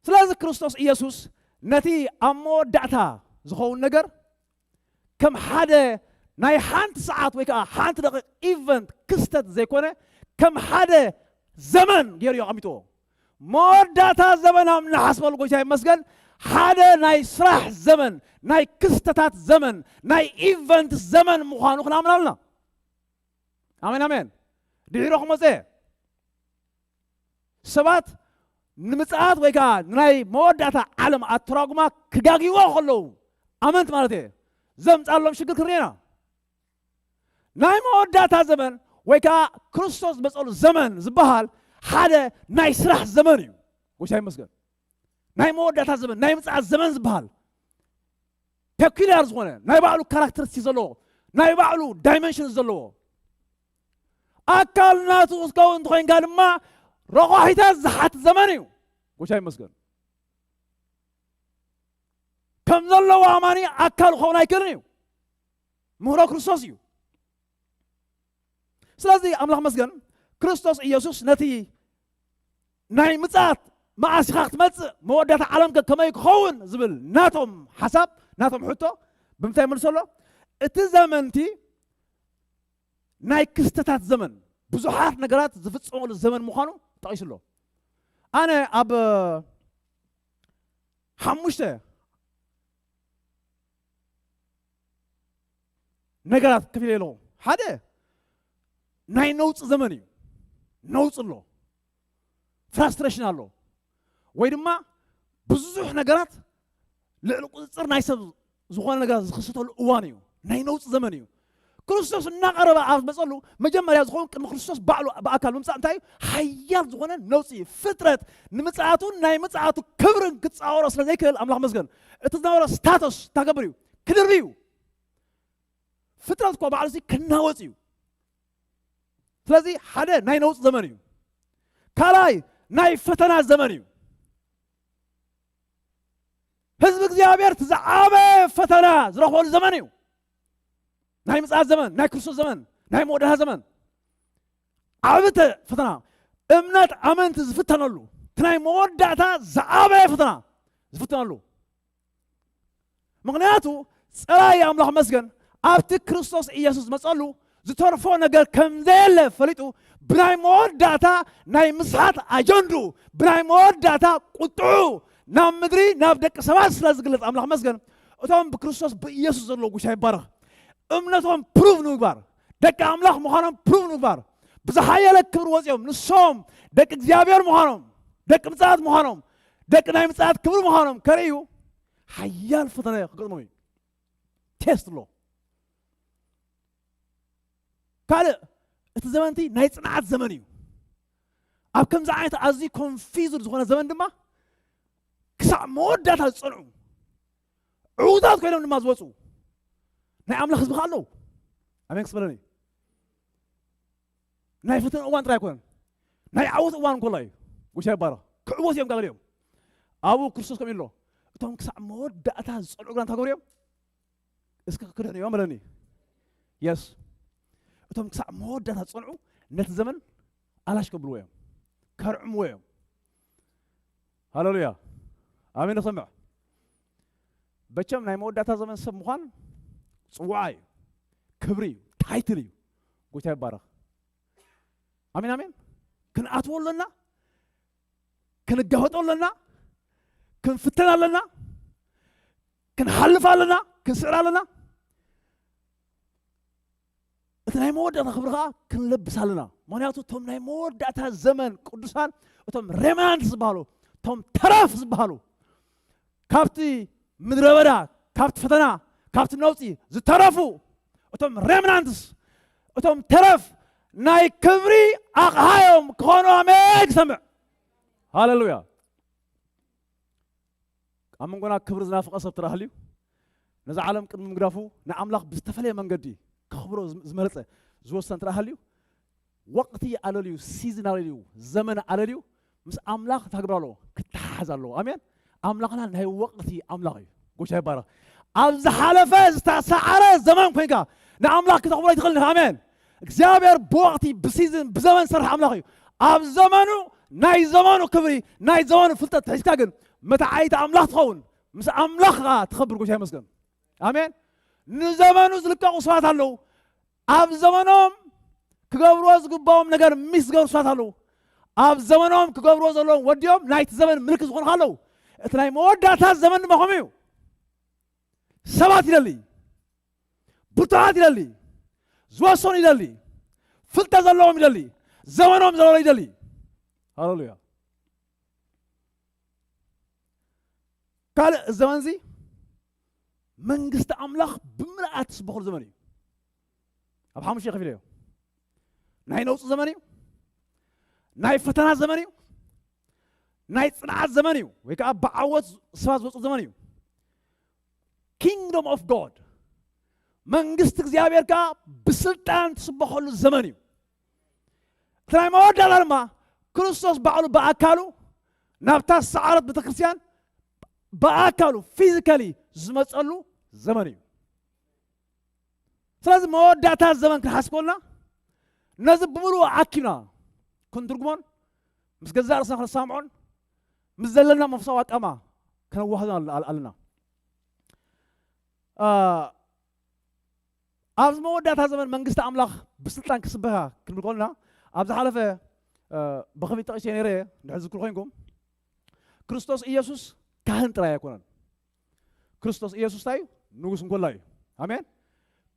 ስለዚ ክርስቶስ ኢየሱስ ነቲ ኣብ መወዳእታ ዝኸውን ነገር ከም ሓደ ናይ ሓንቲ ሰዓት ወይ ከዓ ሓንቲ ደቂቕ ኢቨንት፣ ክስተት ዘይኮነ፣ ከም ሓደ ዘመን ገይሩ እዩ ኣቐሚጥዎ። መወዳእታ ዘመን ኣብ ንሓስበሉ፣ ጎይታ ይመስገን፣ ሓደ ናይ ስራሕ ዘመን፣ ናይ ክስተታት ዘመን፣ ናይ ኢቨንት ዘመን ምዃኑ ክንኣምን ኣለና። ኣሜን፣ ኣሜን። ድሒሮ ክመጸ ሰባት ንምጽኣት ወይ ከዓ ናይ መወዳእታ ዓለም ኣተራጉማ ክጋግይዎ ከለዉ፣ ኣመንቲ ማለት እየ፣ ዘምጻሎም ሽግር ክንርኢ ኢና። ናይ መወዳእታ ዘመን ወይ ከዓ ክርስቶስ ዝመጸሉ ዘመን ዝበሃል ሓደ ናይ ስራሕ ዘመን እዩ። ጎይታ ይመስገን። ናይ መወዳእታ ዘመን፣ ናይ ምጽኣት ዘመን ዝበሃል ፔኩሊያር ዝኾነ፣ ናይ ባዕሉ ካራክተሪስቲክ ዘለዎ፣ ናይ ባዕሉ ዳይመንሽን ዘለዎ፣ ኣካል ናቱ ክትከውን እንተኾይንካ ድማ ረቋሒታት ዝሓትት ዘመን እዩ። ጎይታ ይመስገን። ከም ዘለዎ ኣማኒ ኣካል ክኸውን ኣይክእልን እዩ። ምህሮ ክርስቶስ እዩ። ስለዚ ኣምላኽ መስገን፣ ክርስቶስ ኢየሱስ ነቲ ናይ ምጽኣት መዓስ ኢኻ ክትመጽእ፣ መወዳእታ ዓለምከ ከመይ ክኸውን ዝብል ናቶም ሓሳብ፣ ናቶም ሕቶ ብምንታይ መልሶ ኣሎ? እቲ ዘመንቲ ናይ ክስተታት ዘመን፣ ብዙሓት ነገራት ዝፍጸመሉ ዘመን ምዃኑ ጠቒሱ ኣሎ። ኣነ ኣብ ሓሙሽተ ነገራት ከፊለ ኣለኹ። ሓደ፣ ናይ ነውፂ ዘመን እዩ። ነውፂ ኣሎ፣ ፍራስትሬሽን ኣሎ፣ ወይ ድማ ብዙሕ ነገራት ልዕሊ ቁፅፅር ናይ ሰብ ዝኾነ ነገር ዝኽሰተሉ እዋን እዩ። ናይ ነውፂ ዘመን እዩ። ክርስቶስ እናቐረበ ኣብ መፀሉ መጀመርያ ዝኸውን ቅድሚ ክርስቶስ ባዕሉ ብኣካል ምምፃእ እንታይ እዩ? ሓያል ዝኾነ ነውፂ እዩ። ፍጥረት ንምፅኣቱ ናይ ምፅኣቱ ክብርን ክፃወሮ ስለ ዘይክእል ኣምላኽ መስገን። እቲ ዝነበረ ስታተስ ታገብር እዩ፣ ክድርቢ እዩ። ፍጥረት እኮ ባዕሉ ሲ ክናወፅ እዩ። ስለዚ ሓደ ናይ ነውፂ ዘመን እዩ። ካልኣይ ናይ ፈተና ዘመን እዩ። ህዝቢ እግዚኣብሔር እቲ ዝዓበየ ፈተና ዝረኽበሉ ዘመን እዩ። ናይ ምጽኣት ዘመን፣ ናይ ክርስቶስ ዘመን፣ ናይ መወዳእታ ዘመን። ዓቢ ተ-፣ ፈተና፣ እምነት ኣመንቲ ዝፍተነሉ፣ እቲ ናይ መወዳእታ ዝዓበየ ፈተና ዝፍተነሉ። ምኽንያቱ ጸላኢ ኣምላኽ መስገን ኣብቲ ክርስቶስ ኢየሱስ ዝመጸሉ ዝተርፎ ነገር ከም ዘየለ ፈሊጡ ብናይ መወዳእታ ናይ ምስሓት ኣጀንድኡ፣ ብናይ መወዳእታ ቁጥዑ ናብ ምድሪ፣ ናብ ደቂ ሰባት ስለ ዝግለጽ ኣምላኽ መስገን፣ እቶም ብክርስቶስ ብኢየሱስ ዘለዎ ጉሻ ይባረኽ። እምነቶም ፕሩቭ ንምግባር፣ ደቂ ኣምላኽ ምዃኖም ፕሩቭ ንምግባር፣ ብዝሓየለ ክብሪ ወፂኦም ንሶም ደቂ እግዚኣብሔር ምዃኖም፣ ደቂ ምጽኣት ምዃኖም፣ ደቂ ናይ ምጽኣት ክብሪ ምዃኖም ከርእዩ ሓያል ፈተነ ክገጥሞም እዩ። ቴስት ኣሎ። ካልእ፣ እቲ ዘመንቲ ናይ ጽንዓት ዘመን እዩ። ኣብ ከምዚ ዓይነት ኣዝዩ ኮንፊዝድ ዝኾነ ዘመን ድማ ክሳዕ መወዳእታ ዝጸንዑ ዕዉታት ኮይኖም ድማ ዝወፁ ናይ ኣምላኽ ህዝቢ ከ ኣለዉ። ኣሜን ክስበለኒ። ናይ ፈተና እዋን ጥራይ ኣይኮነን፣ ናይ ዓወት እዋን እንኮላ እዩ። ጎይታ ይባረኽ። ክዕወት እዮም ጋገር እዮም። ኣብኡ ክርስቶስ ከምኡ ኣሎ። እቶም ክሳዕ መወዳእታ ዝጸንዑ ግና እንታይ ገበሩ እዮም? እስኪ ክድሕኑ እዮም በለኒ። የስ። እቶም ክሳዕ መወዳእታ ዝጸንዑ ነቲ ዘመን ኣላሽ ከብልዎ እዮም፣ ከርዕምዎ እዮም። ሃሌሉያ። ኣሜን። ንሰምዕ። በቸም ናይ መወዳእታ ዘመን ሰብ ምዃን ጽዋዓ እዩ፣ ክብሪ እዩ፣ ታይትል እዩ። ጎይታ ይባረኽ። ኣሜን፣ ኣሜን። ክንኣትዎ ኣለና፣ ክንጋፈጦ ኣለና፣ ክንፍተን ኣለና፣ ክንሓልፍ ኣለና፣ ክንስዕር ኣለና። እቲ ናይ መወዳእታ ክብሪ ኸዓ ክንለብስ ኣለና። ምኽንያቱ እቶም ናይ መወዳእታ ዘመን ቅዱሳን፣ እቶም ሬምናንት ዝበሃሉ፣ እቶም ተረፍ ዝበሃሉ፣ ካብቲ ምድረ በዳ፣ ካብቲ ፈተና፣ ካብቲ ነውፂ ዝተረፉ፣ እቶም ሬምናንትስ፣ እቶም ተረፍ ናይ ክብሪ ኣቕሓ እዮም ክኾኑ። ኣሜን። ክሰምዕ። ሃሌሉያ። ኣብ መንጎና ክብሪ ዝናፍቐ ሰብ ትረኣሃልዩ፣ ነዛ ዓለም ቅድሚ ምግዳፉ ንኣምላኽ ብዝተፈለየ መንገዲ ከኽብሮ ዝም-፣ ዝመረጸ፣ ዝወሰን ትረኣሃልዩ፣ ወቕቲ ኣለልዩ፣ ሲዝን ኣለልዩ፣ ዘመን ኣለልዩ፣ ምስ ኣምላኽ እንታይ ክገብር ኣለዎ? ክተሓሓዝ ኣለዎ። ኣሜን። ኣምላኽና ናይ ወቕቲ ኣምላኽ እዩ። ጎይታ ይባረኽ። ኣብ ዝሓለፈ ዝተሰዓረ ዘመን ኮይንካ ንኣምላኽ ክተኽብሮ ኣይትኽእልን ኢኻ። ኣሜን። እግዚኣብሔር ብወቕቲ፣ ብሲዝን፣ ብዘመን ዝሰርሕ ኣምላኽ እዩ። ኣብ ዘመኑ፣ ናይ ዘመኑ ክብሪ፣ ናይ ዘመኑ ፍልጠት ተሒዝካ ግን መታዓይቲ ኣምላኽ ትኸውን፣ ምስ ኣምላኽ ኸዓ ትኸብር። ጎይታ ይመስገን። ኣሜን። ንዘመኑ ዝልቀቑ ሰባት ኣለዉ። ኣብ ዘመኖም ክገብርዎ ዝግባኦም ነገር ሚስ ዝገብሩ ሰባት ኣለዉ። ኣብ ዘመኖም ክገብርዎ ዘለዎም ወዲኦም ናይቲ ዘመን ምልክት ዝኾኑ ኣለዉ። እቲ ናይ መወዳእታ ዘመን ድማ ከምኡ እዩ። ሰባት ይደሊ፣ ብርቱዓት ይደሊ፣ ዝወሰኑ ይደሊ፣ ፍልጠት ዘለዎም ይደሊ፣ ዘመኖም ዘለዉ ይደሊ። ሃሌሉያ። ካልእ ዘመን እዚ መንግስቲ ኣምላኽ ብምልኣት ትስበኸሉ ዘመን እዩ። ኣብ ሓሙሽተ ከፊለዮ። ናይ ነውፂ ዘመን እዩ፣ ናይ ፈተና ዘመን እዩ፣ ናይ ፅንዓት ዘመን እዩ፣ ወይ ከዓ ብዓወት ሰባት ዝወፁ ዘመን እዩ። ኪንግዶም ኦፍ ጎድ፣ መንግስቲ እግዚኣብሔር ከዓ ብስልጣን ትስበኸሉ ዘመን እዩ። እቲ ናይ መወዳእታ ድማ ክርስቶስ ባዕሉ ብኣካሉ ናብታ ሰዓረት ቤተክርስትያን ብኣካሉ ፊዚካሊ ዝመፀሉ ዘመን እዩ። ስለዚ መወዳእታ ዘመን ክንሓስብ ከለና ነዚ ብምሉኡ ኣኪብና ክንትርጉሞን ምስ ገዛእ ርእስና ክነሰማምዖን ምስ ዘለና መንፈሳዊ ኣቃማ ከነዋህዞን ኣለ-፣ ኣለ-፣ ኣለና። አ፣ ኣብዚ መወዳእታ ዘመን መንግስቲ ኣምላኽ ብስልጣን ክስበኻ ክንብል ከለና፣ ኣብ ዝሓለፈ፣ አ፣ ብኸፊል ጠቒሰ ነይረ፣ እንድሕር ዝክሩ ኮይንኩም፣ ክርስቶስ ኢየሱስ ካህን ጥራይ ኣይኮነን። ክርስቶስ ኢየሱስ እንታይ እዩ? ንጉስ እንኮላ እዩ። ኣሜን።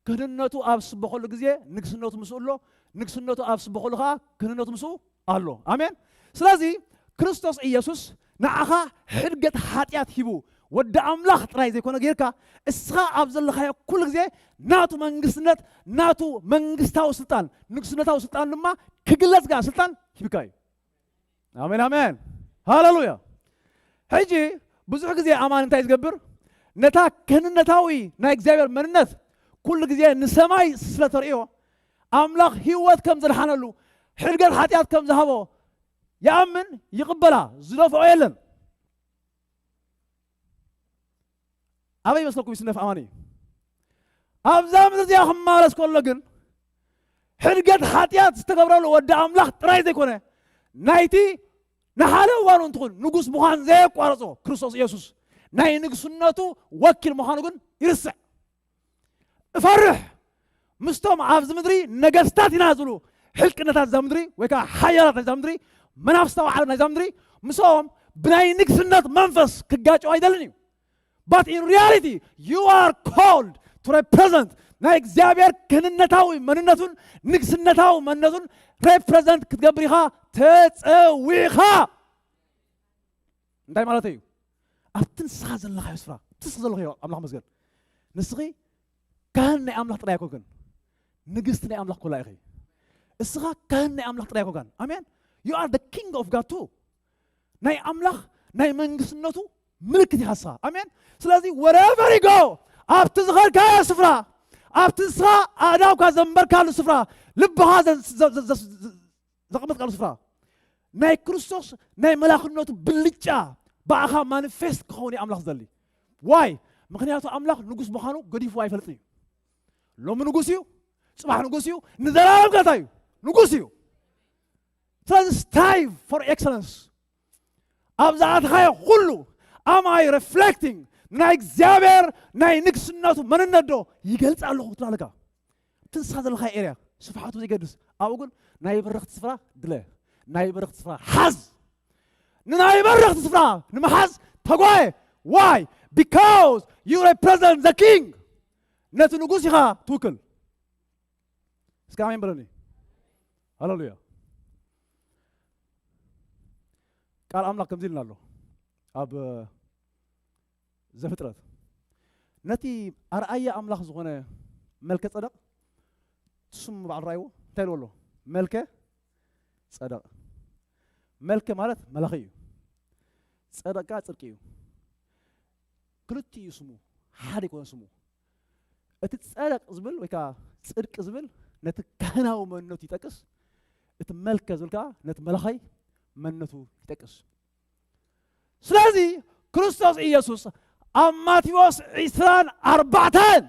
ክህንነቱ ኣብ ስበኸሉ ግዜ ንግስነቱ ምስኡ ኣሎ፣ ንግስነቱ ኣብ ስበኸሉ ኸዓ ክህንነቱ ምስኡ ኣሎ። ኣሜን። ስለዚ ክርስቶስ ኢየሱስ ንዓኻ ሕድገት ሓጢኣት ሂቡ ወዲ ኣምላኽ ጥራይ ዘይኮነ ጌርካ፣ እስኻ ኣብ ዘለኻዮ ኩሉ ግዜ ናቱ መንግስትነት፣ ናቱ መንግስታዊ ስልጣን፣ ንግስነታዊ ስልጣን ድማ ክግለጽ ጋር ስልጣን ሂብካ እዩ። ኣሜን፣ ኣሜን። ሃሌሉያ። ሕጂ ብዙሕ ግዜ ኣማን እንታይ ዝገብር? ነታ ክህንነታዊ ናይ እግዚኣብሔር መንነት ኩሉ ግዜ ንሰማይ ስለ ተርእዮ፣ ኣምላኽ ህይወት ከም ዘድሓነሉ፣ ሕድገት ሓጢኣት ከም ዝሃቦ ይኣምን፣ ይቕበላ፣ ዝደፍኦ የለን። ኣበይ ይመስለኩም ይስነፍ ኣማኒ? ኣብዛ ምድሪ እዚኣ ክማለስ ከሎ ግን፣ ሕድገት ሓጢኣት ዝተገብረሉ ወዲ ኣምላኽ ጥራይ ዘይኮነ፣ ናይቲ ንሓደ እዋኑ እንትኹን ንጉስ ምዃን ዘየቋረጾ ክርስቶስ ኢየሱስ ናይ ንግስነቱ ወኪል ምዃኑ ግን ይርስዕ። እፈርሕ ምስቶም ኣብዚ ምድሪ ነገስታት ኢና ዝብሉ ሕልቅነታት እዛ ምድሪ ወይ ከዓ ሓያላት ናይዛ ምድሪ፣ መናፍስታዊ ዓለም ናይዛ ምድሪ፣ ምስኦም ብናይ ንግስነት መንፈስ ክጋጨው ኣይደልን እዩ። But in reality, you are called to represent ናይ እግዚኣብሔር ክህንነታዊ መንነቱን ንግስነታዊ መንነቱን ሬፕሬዘንት ክትገብር ኢኻ ተጸዊኻ። እንታይ ማለት እዩ? ኣብቲ ንስኻ ዘለኻዮ ስፍራ፣ እቲ ንስኻ ዘለኻዮ ኣምላኽ መስገን። ንስኺ ካህን ናይ ኣምላኽ ጥራይ ኣይኮንክን፣ ንግስቲ ናይ ኣምላኽ ኮላ ኢኺ። እስኻ ካህን ናይ ኣምላኽ ጥራይ ኣይኮንካን። ኣሜን። You are the king of God too። ናይ ኣምላኽ ናይ መንግስትነቱ ምልክት ኢኻ እስኻ። ኣሜን። ስለዚ wherever you go፣ ኣብቲ ዝኸድካዮ ስፍራ፣ ኣብቲ ንስኻ ኣእዳውካ ዘንበርካሉ ስፍራ፣ ልብኻ ዘ- ዘ- ዘ- ዘ- ዘቐመጥካሉ ስፍራ ናይ ክርስቶስ ናይ መላኽነቱ ብልጫ ብኣኻ ማኒፌስት ክኸውን እዩ ኣምላኽ ዝደሊ። ዋይ? ምኽንያቱ ኣምላኽ ንጉስ ምዃኑ ገዲፍዎ ኣይፈልጥን እዩ። ሎሚ ንጉስ እዩ፣ ጽባሕ ንጉስ እዩ፣ ንዘላለም ከታ እዩ፣ ንጉስ እዩ። ስለዚ strive for excellence። ኣብ ዝኣተኻዮ ኩሉ am I reflecting ናይ እግዚኣብሔር ናይ ንግስነቱ መንነት ዶ ይገልጽ ኣለኹ ክትብል ኣለካ። እቲ ንስኻ ዘለኻ ኤርያ ስፍሓቱ ዘይገድስ፣ ኣብኡ ግን ናይ በረኽቲ ስፍራ ድለ፣ ናይ በረኽቲ ስፍራ ሓዝ። ንናይ በረኽቲ ስፍራ ንምሓዝ ተጓየ። Why? Because you represent the king። ነቲ ንጉስ ኢኻ ትውክል። እስከ ኣሜን በለኒ። ሃሌሉያ። ቃል ኣምላኽ ከምዚ ኢልና ኣሎ ኣብ ዘፍጥረት፣ ነቲ ኣርኣያ ኣምላኽ ዝኾነ መልከ ጸደቕ፣ ስሙ ባዕሉ ራእይዎ እንታይ ኢልዎ ኣሎ? መልከ ጸደቕ። መልከ ማለት መላኺ እዩ። ጸደቕ ከኣ ጽድቂ እዩ። ክልቲኡ እዩ ስሙ፣ ሓደ ይኮነ ስሙ። እቲ ጸደቕ ዝብል ወይ ከዓ ጽድቂ ዝብል ነቲ ካህናዊ መንነቱ ይጠቅስ፣ እቲ መልከ ዝብል ከዓ ነቲ መላኻይ መንነቱ ይጠቅስ። ስለዚ ክርስቶስ ኢየሱስ ኣብ ማቴዎስ ዕስራን ኣርባዕተን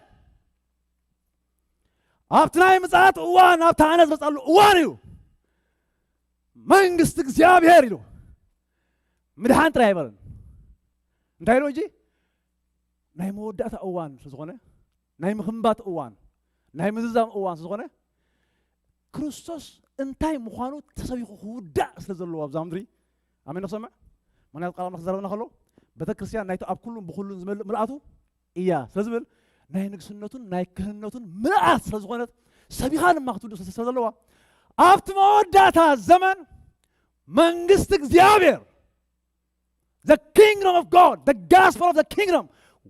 ኣብቲ ናይ ምጽኣት እዋን ኣብቲ ኣነ ዝመጻሉ እዋን እዩ፣ መንግስቲ እግዚኣብሔር ኢሉ። ምድሓን ጥራይ ኣይበለን። እንታይ ኢሉ እንጂ ናይ መወዳእታ እዋን ስለዝኾነ፣ ናይ ምኽንባት እዋን፣ ናይ ምዝዛም እዋን ስለዝኾነ፣ ክርስቶስ እንታይ ምዃኑ ተሰቢኹ ክውዳእ ስለ ዘለዎ ኣብዛ ምድሪ፣ ኣሜን ንሰምዕ። ምኽንያቱ ቃል ኣምላኽ ዘረብና ከሎ፣ ቤተ ክርስቲያን ናይቲ ኣብ ኩሉን ብኹሉን ዝመልእ ምልኣቱ እያ ስለ ዝብል፣ ናይ ንግስነቱን ናይ ክህነቱን ምልኣት ስለ ዝኾነት፣ ሰቢኻ ድማ ክትውድእ ስለ ዘለዋ፣ ኣብቲ መወዳእታ ዘመን መንግስቲ እግዚኣብሔር፣ the kingdom of God, the gospel of the kingdom፣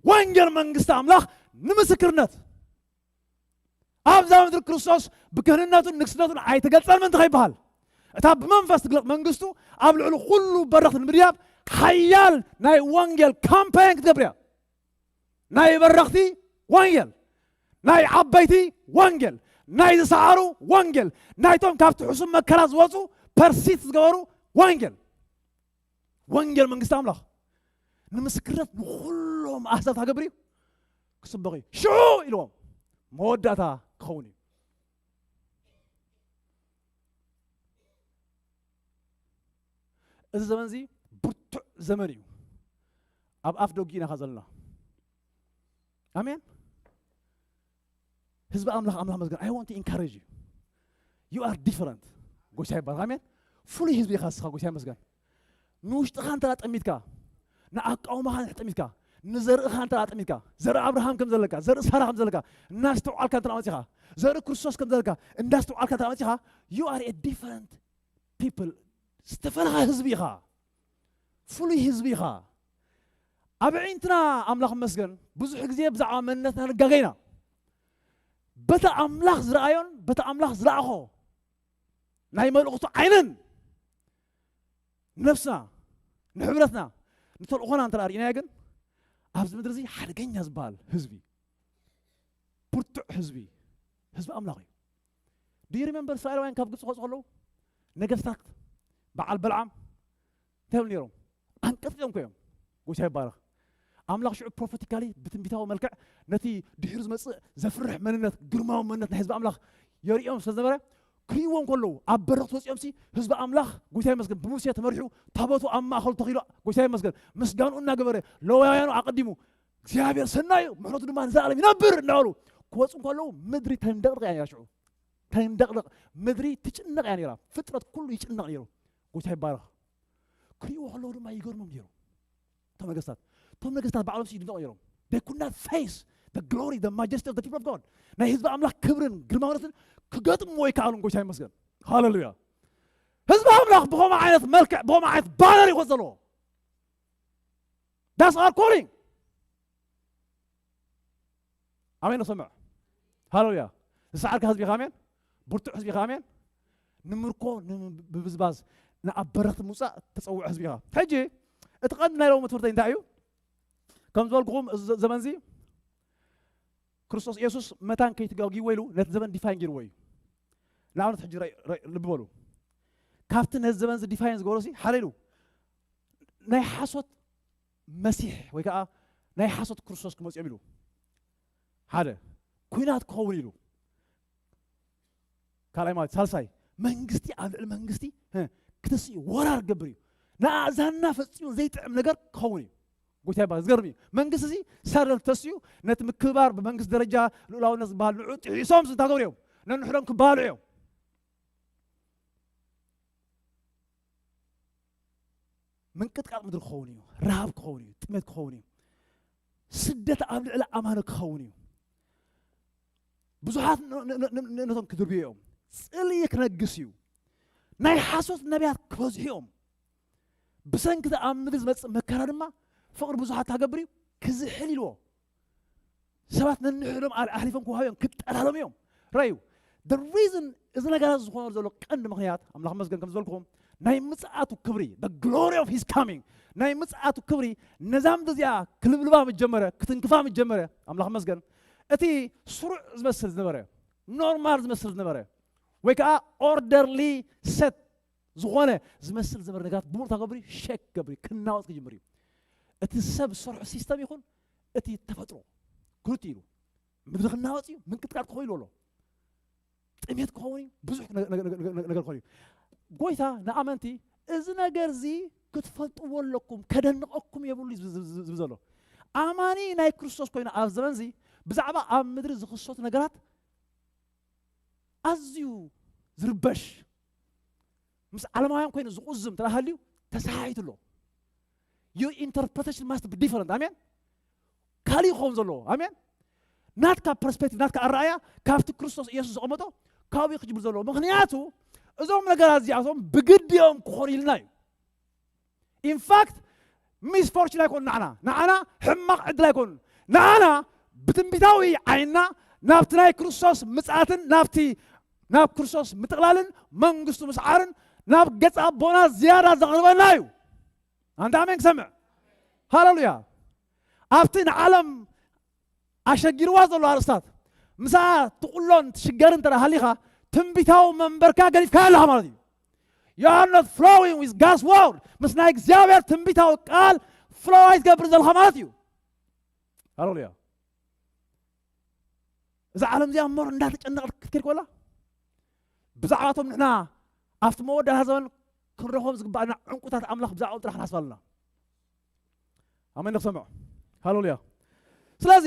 ወንጌል መንግስቲ ኣምላኽ ንምስክርነት ኣብዛ ምድሪ ክርስቶስ ብክህንነቱን ንግስነቱን ኣይተገልጸን ምእንቲ ከይበሃል፣ እታ ብመንፈስ ትግለጽ መንግስቱ ኣብ ልዕሊ ኩሉ በረኽቲ ንምድያብ ሓያል ናይ ወንጌል ካምፓይን ክትገብር እያ። ናይ በረኽቲ ወንጌል፣ ናይ ዓበይቲ ወንጌል፣ ናይ ዝሰዓሩ ወንጌል፣ ናይቶም ካብቲ ሕሱም መከራ ዝወፁ ፐርሲት ዝገበሩ ወንጌል። ወንጌል መንግስቲ ኣምላኽ ንምስክርነት ንኹሎም ኣህዛብ ታገብር እዩ። ክስበኽ እዩ። ሽዑ ኢልዎም መወዳእታ ክኸውን እዩ። እዚ ዘመን እዚ ብርቱዕ ዘመን እዩ። ኣብ ኣፍ ደጊ ኢና ኸ ዘለና። ኣሜን። ህዝቢ ኣምላኽ ኣምላኽ መስገን። I want to encourage you. You are different። ጎይታ ይባረክ። ኣሜን። ፍሉይ ህዝቢ ኢኻ እስኻ። ጎይታ ይመስገን። ንውሽጥኻ እንተ ጠሚትካ፣ ንኣቃውማኻ እንተ ጠሚትካ፣ ንዘርእኻ እንተ ኣጥሚትካ፣ ዘርኢ ኣብርሃም ከም ዘለካ፣ ዘርኢ ሳራ ከም ዘለካ እናስተውዓልካ እንተ መጺኻ፣ ዘርኢ ክርስቶስ ከም ዘለካ እንዳስተውዓልካ እንተ መጺኻ፣ you are a different people። ዝተፈለኻ ህዝቢ ኢኻ። ፍሉይ ህዝቢ ኢኻ። ኣብ ኣዒንትና ኣምላኽ መስገን ብዙሕ ግዜ ብዛዕባ መንነትና ንጋገ ኢና። በቲ ኣምላኽ ዝረኣዮን በቲ ኣምላኽ ዝለኣኾ ናይ መልእኽቱ ዓይንን ነፍስና ንሕብረትና ንተልእኾና እንተ ርኢናዮ ግን ኣብዚ ምድሪ እዚ ሓደገኛ ዝበሃል ህዝቢ፣ ብርቱዕ ህዝቢ፣ ህዝቢ ኣምላኽ እዩ። Do you remember እስራኤላውያን ካብ ግብፂ ክወፁ ከለዉ ነገስታት በዓል በልዓም እንታይ ይብሉ ነይሮም? ኣንቀጥቂጦም እኮ እዮም። ጎይታ ይባረኽ። ኣምላኽ ሽዑ ፕሮፌቲካሊ ብትንቢታዊ መልክዕ ነቲ ድሒሩ ዝመጽእ ዘፍርሕ መንነት፣ ግርማዊ መንነት ናይ ህዝቢ ኣምላኽ የርእዮም ስለ ዝነበረ ክርእይዎም ከለዉ ኣብ በረኽቲ ወፂኦም ሲ ህዝቢ ኣምላኽ ጎይታ ይመስገን ብሙሴ ተመሪሑ ታቦቱ ኣብ ማእኸሉ ተኺሉ ጎይታ ይመስገን ምስጋንኡ እናገበረ ለዋውያኑ ኣቐዲሙ እግዚኣብሔር ሰናዩ ምሕረቱ ድማ ንዘለኣለም ይነብር እናበሉ ክወፁ ከለዉ ምድሪ ተንደቕደቕ እያ ነይራ። ሽዑ ተንደቕደቕ ምድሪ ትጭነቕ እያ ነይራ። ፍጥረት ኩሉ ይጭነቕ ነይሩ። ጎይታ ይባረኽ። ክርእይዎ ከለዉ ድማ ይገርሞም ነይሩ። እቶም ነገስታት እቶም ነገስታት ባዕሎም ይድነቑ ነይሮም። They could not face the glory, the majesty of the people of God። ናይ ህዝቢ ኣምላኽ ክብርን ግርማውነትን ክገጥምዎ ይከኣሉን። ጎይታ ይመስገን። ሃሌሉያ። ህዝቢ ኣምላኽ ብኸምኡ ዓይነት መልክዕ ብኸምኡ ዓይነት ባነር ይኾን ዘለዎ። That's our calling። ኣሜን። ንሰምዕ። ሃሌሉያ። ዝሰዓርካ ህዝቢ ኢኻ። ኣሜን። ብርቱዕ ህዝቢ ኢኻ። ኣሜን። ንምርኮ ንምብዝባዝ ንኣብ በረኽቲ ምውፃእ ተፀውዐ ህዝቢ ኢኻ። ሕጂ እቲ ቀንዲ ናይ ሎሚ ትምህርተይ እንታይ እዩ? ከም ዝበልኩኹም እዚ ዘ- ዘመን እዚ ክርስቶስ ኢየሱስ መታን ከይትጋግይዎ ኢሉ ነቲ ዘመን ዲፋይን ገይርዎ እዩ። ንኣብነት ሕጂ ራይ- ራይ- ልቢ በሉ። ካብቲ ነዚ ዘመን እዚ ዲፋይን ዝገበሮ ሲ ሓደ ኢሉ ናይ ሓሶት መሲሕ ወይ ከዓ ናይ ሓሶት ክርስቶስ ክመፅኦም ኢሉ ሓደ ኩናት ክኸውን ኢሉ ካልኣይ ማለት ሳልሳይ መንግስቲ ኣብ ልዕሊ መንግስቲ እ፣ ክትስኡ ወራር ገብር እዩ። ንኣእዛንና ፈፂሙ ዘይጥዕም ነገር ክኸውን እዩ። ጎይታ ይባል ዝገርም እዩ። መንግስቲ እዚ ሰረል ተስኡ ነቲ ምክብባር ብመንግስቲ ደረጃ ልኡላውነት ዝበሃል ንዑ ጥሒሶም ዝታገሩ እዮም። ነንሕዶም ክባሉ እዮም። ምንቅጥቃጥ ምድሪ ክኸውን እዩ። ረሃብ ክኸውን እዩ። ጥሜት ክኸውን እዩ። ስደት ኣብ ልዕሊ ኣማነ ክኸውን እዩ። ብዙሓት ን- ን- ን- ን- ነቶም ክድርብዩ እዮም። ጽልኢ ክነግስ እዩ። ናይ ሓሶት ነቢያት ክበዝሑ እዮም። ብሰንኪ እቲ ኣብ ምድሪ ዝመጽእ መከራ ድማ ፍቕሪ ብዙሓት ታገብር እዩ ክዝሕል ኢልዎ። ሰባት ነንሕዶም ኣል- ኣሕሊፎም ክወሃቡ እዮም ክጠላሎም እዮም። ረዩ the reason እዚ ነገራት ዝኾነ ዘሎ ቀንዲ ምክንያት ኣምላኽ መስገን ከም ዝበልኩኹም ናይ ምጽኣቱ ክብሪ the glory of his coming ናይ ምጽኣቱ ክብሪ ነዛ ምድሪ እዚኣ ክልብልባ ምስ ጀመረ ክትንክፋ ምስ ጀመረ ኣምላኽ መስገን እቲ ስሩዕ ዝመስል ዝነበረ ኖርማል ዝመስል ዝነበረ ወይ ከዓ ኦርደርሊ ሰት ዝኾነ ዝመስል ዝነበረ ነገራት ብምሉእ ታገብሪ ሸክ ገብሪ ክናወፅ ክጅምር እዩ። እቲ ሰብ ዝሰርሖ ሲስተም ይኹን እቲ ተፈጥሮ ክልቲ ኢሉ ምድሪ ክናወፅ እዩ። ምንቅጥቃጥ ክኸውን ኣሎ። ጥሜት ክኸውን እዩ። ብዙሕ ነገ- ነገ- ነገ- ነገ- ነገር ክኸውን እዩ። ጎይታ ንኣመንቲ እዚ ነገር እዚ ክትፈልጥዎ ኣለኩም ከደንቐኩም የብሉ እዩ ዝብ- ዝብ- ዝብ- ዝብል ዘሎ። ኣማኒ ናይ ክርስቶስ ኮይኑ ኣብ ዘመን እዚ ብዛዕባ ኣብ ምድሪ ዝኽሰቱ ነገራት ኣዝዩ ዝርበሽ ምስ ዓለማውያን ኮይኑ ዝቑዝም ተላሃልዩ ተሰሓሒቱ ኣሎ። Your interpretation must be different። ኣሜን። ካልእ ይኸውን ዘለዎ ኣሜን። ናትካ ፐርስፔክቲቭ ናትካ ኣረኣያ ካብቲ ክርስቶስ ኢየሱስ ዘቐመጦ ካብኡ ክጅምር ዘለዎ ምክንያቱ እዞም ነገራት እዚኣቶም ብግዲኦም ክኾኑ ኢልና እዩ። ኢንፋክት ሚስፎርችን ኣይኮኑ ንዓና ንዓና ሕማቕ ዕድል ኣይኮኑ ንዓና ብትንቢታዊ ዓይንና ናብቲ ናይ ክርስቶስ ምጽኣትን ናብቲ ናብ ክርስቶስ ምጥቕላልን መንግስቱ ምስዓርን ናብ ገጽ ኣቦና ዝያዳ ዘቕርበና እዩ። ኣንታ ኣሜን ክሰምዕ ሃሌሉያ። ኣብቲ ንዓለም ኣሸጊርዋ ዘሎ ኣርእስታት ምሳ ትቕሎን ትሽገርን እንተ ሃሊኻ ትንቢታዊ መንበርካ ገዲፍካ ኣለኻ ማለት እዩ። You are not flowing with God's word ምስ ናይ እግዚኣብሔር ትንቢታዊ ቃል ፍሎው ኣይትገብር ዘለኻ ማለት እዩ። ሃሌሉያ። እዛ ዓለም እዚኣ እምበር እንዳተጨነቐት ክትከድ ኮላ ብዛዕባቶም ንሕና ኣብቲ መወዳእታ ዘመን ክንረኽቦም ዝግባኣና ዕንቁታት ኣምላኽ ብዛዕባኦም ጥራሕ ንሓስብ ኣለና። ኣሜን ንክሰምዖ ሃሌሉያ። ስለዚ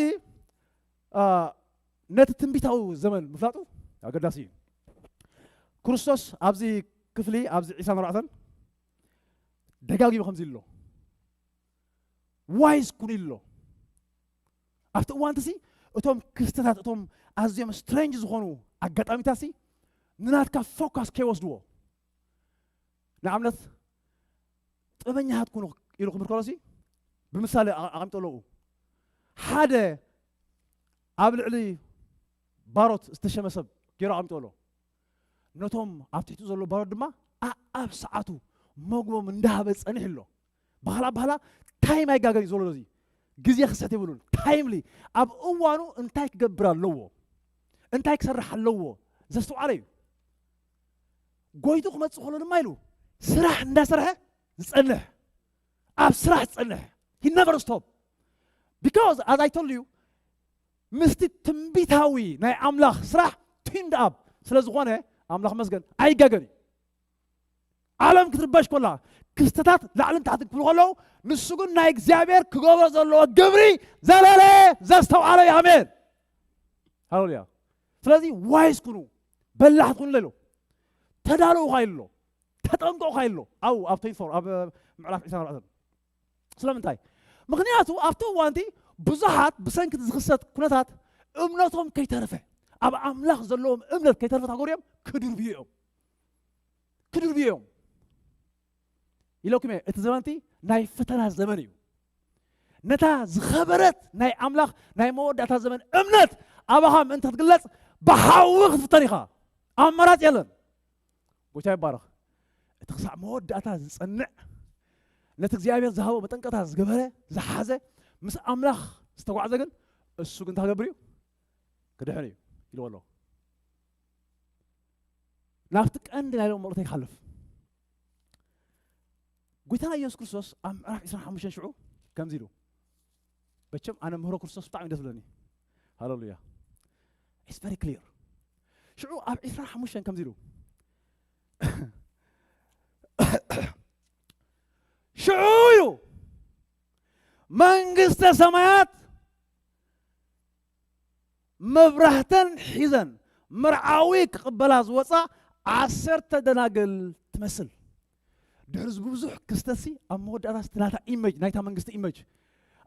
ነቲ ትንቢታዊ ዘመን ምፍላጡ ኣገዳሲ እዩ። ክርስቶስ ኣብዚ ክፍሊ ኣብዚ ዒስራን ኣርባዕተን ደጋጊሙ ከምዚ ኢሉ ኣሎ። ዋይዝ ኩኑ ኢሉ ኣሎ። ኣብቲ እዋንቲ ሲ እቶም ክስተታት፣ እቶም ኣዝዮም ስትሬንጅ ዝኾኑ ኣጋጣሚታት ሲ ንናትካ ፎካስ ከይወስድዎ። ንኣብነት ጥበበኛታት ኩኑ ኢሉ ክምልከሎ ሲ ብምሳሌ ኣቐሚጦ ኣለዉ። ሓደ ኣብ ልዕሊ ባሮት ዝተሸመ ሰብ ገይሩ ኣቐሚጦ ኣሎ። ነቶም ኣብ ትሕቲ ዘሎ ባሮት ድማ ኣኣብ ሰዓቱ መግቦም እንዳሃበ ጸኒሕ ኣሎ። ባህላ ባህላ ታይም ኣይጋገን እዩ ዘሎ። እዚ ግዜ ክሰት የብሉን። ታይምሊ ኣብ እዋኑ እንታይ ክገብር ኣለዎ፣ እንታይ ክሰርሕ ኣለዎ ዘስተውዓለ እዩ። ጎይቱ ክመጽእ ከሎ ድማ ኢሉ ስራሕ እንዳሰርሐ ዝጸንሕ፣ ኣብ ስራሕ ዝጸንሕ፣ he never stop, because as I told you ምስቲ ትንቢታዊ ናይ ኣምላኽ ስራሕ ቲንድ ኣብ ስለ ዝኾነ ኣምላኽ መስገን ኣይጋገን እዩ። ዓለም ክትርበሽ ኮላ ክስተታት ላዕልን ታሕትን ክብሉ ከለዉ ንሱ ግን ናይ እግዚኣብሔር ክገብሮ ዘለዎ ግብሪ ዘለለ ዘስተውዓለ እዩ። ኣሜን ሃሌሉያ። ስለዚ ዋይስ ኩኑ፣ በላሕት ኩኑ ለሎ ተዳለውኻ ኢሎ ተጠንቀቕኻ ኢሎ። ኣው ኣብ ትወንቲ ፎር ኣብ ምዕራፍ ዕስራን ኣርባዕተን። ስለምንታይ? ምኽንያቱ ኣብቲ እዋንቲ ብዙሓት ብሰንኪ ዝኽሰት ኩነታት እምነቶም ከይተረፈ፣ ኣብ ኣምላኽ ዘለዎም እምነት ከይተረፈ ታጎርዮም ክድርብዩ እዮም። ክድርብዩ እዮም ኢለኩም እየ። እቲ ዘመንቲ ናይ ፈተና ዘመን እዩ። ነታ ዝኸበረት ናይ ኣምላኽ ናይ መወዳእታ ዘመን እምነት ኣባኻ ምእንቲ ክትግለጽ ብሓዊ ክትፍተን ኢኻ። ኣማራጺ የለን። ጎይታ ይባረኽ። እቲ ክሳዕ መወዳእታ ዝጸንዕ ነቲ እግዚኣብሔር ዝሃቦ መጠንቀቕታ ዝገበረ ዝሓዘ ምስ ኣምላኽ ዝተጓዕዘ ግን እሱ ግን እንታይ ክገብር እዩ? ክድሕን እዩ ኢልዎ ኣሎ። ናብቲ ቀንዲ ናይ ሎም መልእኽተይ ክሓልፍ ጎይታና ኢየሱስ ክርስቶስ ኣብ ምዕራፍ ዕስራን ሓሙሽተን ሽዑ ከምዚ ኢሉ በቸም ኣነ ምህሮ ክርስቶስ ብጣዕሚ ደስ ብለኒ። ሃሌሉያ። It's very clear። ሽዑ ኣብ ዕስራን ሓሙሽተን ከምዚ ኢሉ ሽዑ እዩ መንግስተ ሰማያት መብራህተን ሒዘን መርዓዊ ክቕበላ ዝወፃ ዓሰርተ ደናግል ትመስል። ድሕሪ እዚ ብዙሕ ክስተትሲ ኣብ መወዳእታ ስቲ ናታ ኢመጅ ናይታ መንግስቲ ኢመጅ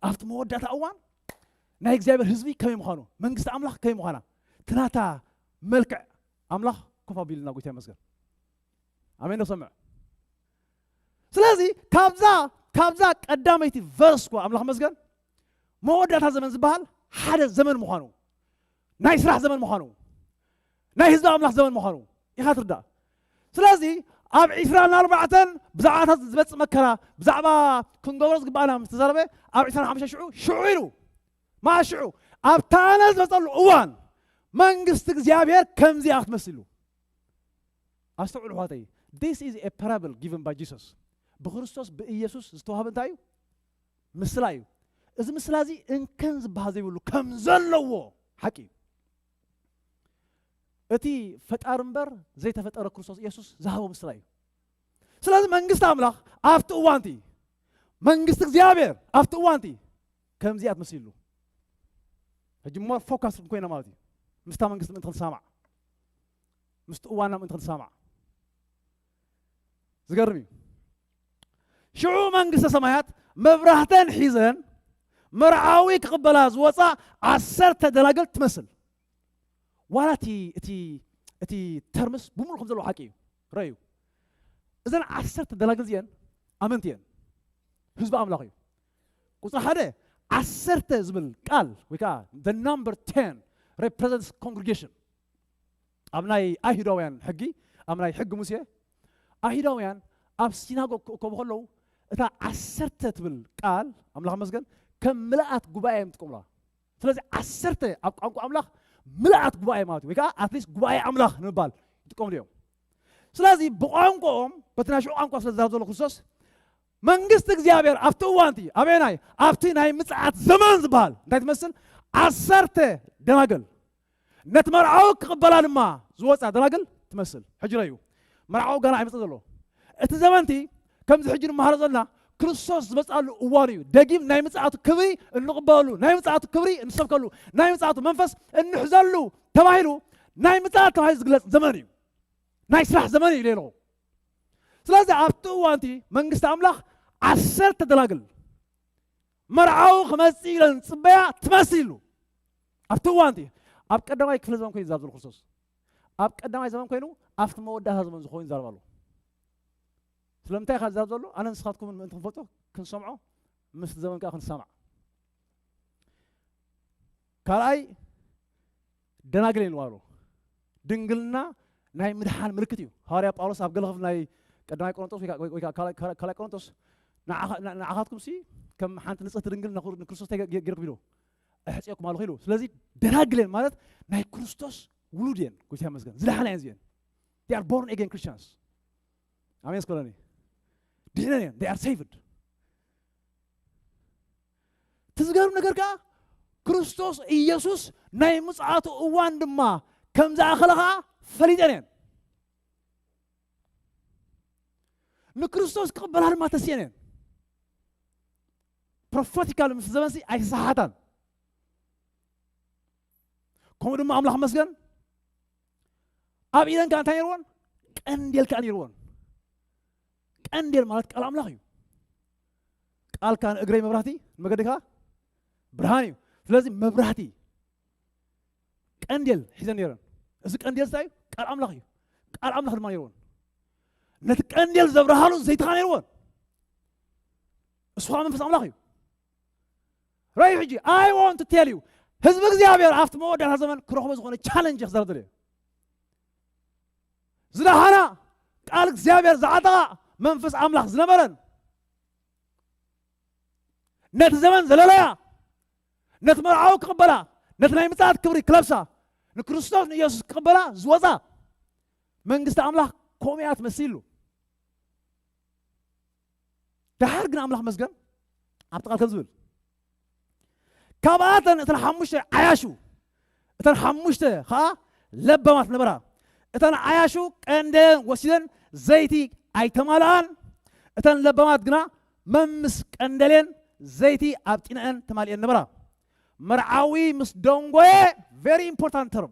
ኣብቲ መወዳእታ እዋን ናይ እግዚኣብሔር ህዝቢ ከመይ ምዃኑ መንግስቲ ኣምላኽ ከመይ ምዃና እቲ ናታ መልክዕ ኣምላኽ ኮፍ ኣቢልና ጎይታ ይመስገን። ኣሜን ዶ ሰምዕ? ስለዚ ካብዛ ካብዛ ቀዳመይቲ ቨርስ እኮ ኣምላኽ መስገን መወዳእታ ዘመን ዝበሃል ሓደ ዘመን ምዃኑ ናይ ስራሕ ዘመን ምዃኑ ናይ ህዝቢ ኣምላኽ ዘመን ምዃኑ ኢኻ ትርዳእ። ስለዚ ኣብ ዕስራን ኣርባዕተን ብዛዕባታት ዝመፅእ መከራ ብዛዕባ ክንገብሮ ዝግባኣና ምስ ተዛረበ ኣብ ዕስራን ሓሙሽተ ሽዑ ሽዑ ኢሉ ማሽዑ ኣብታ ኣነ ዝመፀሉ እዋን መንግስቲ እግዚኣብሔር ከምዚኣ ክትመስሉ ኣስተውዕሉ ኣሕዋተይ። This is a parable given by Jesus። ብክርስቶስ ብኢየሱስ ዝተዋህበ እንታይ እዩ? ምስላ እዩ። እዚ ምስላ እዚ እንከን ዝበሃል ዘይብሉ ከም ዘለዎ ሓቂ እዩ። እቲ ፈጣሪ እምበር ዘይተፈጠረ ክርስቶስ ኢየሱስ ዝሃቦ ምስላ እዩ። ስለዚ መንግስቲ ኣምላኽ ኣብቲ እዋንቲ መንግስቲ እግዚኣብሔር ኣብቲ እዋንቲ ከምዚኣ ትመስሉ። ሕጂ ሞር ፎካስ ኮይና ማለት እዩ ምስታ መንግስቲ ምእንቲ ክንሰማዕ ምስቲ እዋና ምእንቲ ክንሰማዕ ዝገርም እዩ። ሽዑ መንግስተ ሰማያት መብራህተን ሒዘን መርዓዊ ክቕበላ ዝወፃ ዓሰርተ ደናግል ትመስል። ዋላ እቲ እቲ እቲ ተርምስ ብምሉእ ከም ዘለዎ ሓቂ እዩ። ረዩ እዘን ዓሰርተ ደናግል እዚአን ኣመንቲ እየን። ህዝቢ ኣምላኽ እዩ። ቁፅሪ ሓደ ዓሰርተ ዝብል ቃል ወይ ከዓ the number ten represents congregation። ኣብ ናይ ኣይሁዳውያን ሕጊ ኣብ ናይ ሕጊ ሙሴ ኣይሁዳውያን ኣብ ሲናጎግ ክእከቡ ከለዉ እታ ዓሰርተ ትብል ቃል ኣምላኽ መስገን ከም ምልኣት ጉባኤ እዮም ዝጥቀሙላ። ስለዚ ዓሰርተ ኣብ ቋንቋ ኣምላኽ ምልኣት ጉባኤ ማለት እዩ ወይ ከዓ ኣትሊስት ጉባኤ ኣምላኽ ንምባል ይጥቀምሉ እዮም። ስለዚ ብቋንቋኦም በቲ ናይ ሽዑ ቋንቋ ስለ ዝዛረብ ዘሎ ክርስቶስ መንግስቲ እግዚኣብሔር ኣብቲ እዋንቲ ኣበየናይ ኣብቲ ናይ ምፅዓት ዘመን ዝበሃል እንታይ ትመስል ዓሰርተ ደናግል ነቲ መርዓዊ ክቕበላ ድማ ዝወፃ ደናግል ትመስል። ሕጂ ረዩ መርዓዊ ገና ኣይመፀ ዘሎ እቲ ዘመንቲ ከምዚ ሕጂ ንመሃሮ ዘለና ክርስቶስ ዝመፅኣሉ እዋን እዩ። ደጊም ናይ ምፅኣቱ ክብሪ እንቕበለሉ ናይ ምፅኣቱ ክብሪ እንሰብከሉ ናይ ምፅኣቱ መንፈስ እንሕዘሉ ተባሂሉ ናይ ምፅኣት ተባሂሉ ዝግለፅ ዘመን እዩ። ናይ ስራሕ ዘመን እዩ ኢለ ኣለኹ። ስለዚ ኣብቲ እዋንቲ መንግስቲ ኣምላኽ ዓሰርተ ደናግል መርዓዊ ክመጽእ ኢለን ዝጽበያ ትመስል ኢሉ። ኣብቲ እዋን እቲ ኣብ ቀዳማይ ክፍለ ዘመን ኮይኑ ይዛረብ ዘሎ ክርስቶስ። ኣብ ቀዳማይ ዘመን ኮይኑ ኣብቲ መወዳእታ ዘመን ዝኸውን ይዛረብ ኣሎ። ስለምንታይ ካብ ዝዛረብ ዘሎ ኣነ ንስኻትኩምን ምእንቲ ክንፈልጦ ክንሰምዖ ምስቲ ዘመን ከዓ ክንሰማዕ። ካልኣይ ደናግል እየን ዋሉ። ድንግልና ናይ ምድሓን ምልክት እዩ። ሃዋርያ ጳውሎስ ኣብ ገለ ክፍሊ ናይ ቀዳማይ ቆሮንቶስ ወይ ከዓ- ወይ ከዓ ካልኣይ ካልኣይ ቆሮንቶስ ንዓኻ- ንዓ- ንዓኻትኩም ሲ ከም ሓንቲ ንጽህቲ ድንግል ንክር- ንክርስቶስ እንታይ ገ- ገይርኩም ኢሉ ኣሕጽየኩም ኣለኹ ኢሉ። ስለዚ ደናግል እየን ማለት ናይ ክርስቶስ ውሉድ እየን። ጎይታ ይመስገን ዝደሓና እየን እዚአን። They are born again Christians። ኣሜን ስኮለኒ ድሕነን እየን። They are saved። እቲ ዝገርም ነገር ከዓ ክርስቶስ ኢየሱስ ናይ ምጽኣቱ እዋን ድማ ከም ዝኣኸለ ከዓ ፈሊጠን እየን። ንክርስቶስ ክቕበላ ድማ ተስየን እየን። ፕሮፌቲካል ምስ ዘመንሲ ኣይተሰሓታን። ከምኡ ድማ ኣምላኽ መስገን ኣብ ኢደን ከዓ እንታይ ነይርዎን? ቀንዴል ከዓ ነይርዎን። ቀንዴል ማለት ቃል ኣምላኽ እዩ። ቃልካ ንእግረይ መብራህቲ ንመገድካ ብርሃን እዩ። ስለዚ መብራህቲ ቀንዴል ሒዘን ነይረን። እዚ ቀንዴል እንታይ እዩ? ቃል ኣምላኽ እዩ። ቃል ኣምላኽ ድማ ነይርዎን። ነቲ ቀንዴል ዘብርሃሉ ዘይትኻ ነይርዎን። እሱ ከዓ መንፈስ ኣምላኽ እዩ። ራዩ ሕጂ I want to tell you ህዝቢ እግዚኣብሔር ኣብቲ መወዳእታ ዘመን ክረኽቦ ዝኾነ ቻለንጅ ክዛረብ ደልየ ዝደሓና ቃል እግዚኣብሔር ዝዓጠቓ መንፈስ ኣምላኽ ዝነበረን ነቲ ዘመን ዘለለያ ነቲ መርዓዊ ክቕበላ ነቲ ናይ ምጽኣት ክብሪ ክለብሳ ንክርስቶስ ንኢየሱስ ክቕበላ ዝወፃ መንግስቲ ኣምላኽ ከምኡ እያ ትመስል ኢሉ። ደሓር ግን ኣምላኽ መስገን ኣብቲ ቃል ከም ዝብል ካብኣተን እተን ሓሙሽተ ዓያሹ እተን ሓሙሽተ ከዓ ለባማት ነበራ። እተን ዓያሹ ቀንደን ወሲደን ዘይቲ ኣይተማልኣን። እተን ለባማት ግና መምስ ቀንደሌን ዘይቲ ኣብ ጢነአን ተማሊአን ነበራ። መርዓዊ ምስ ደንጎየ very important term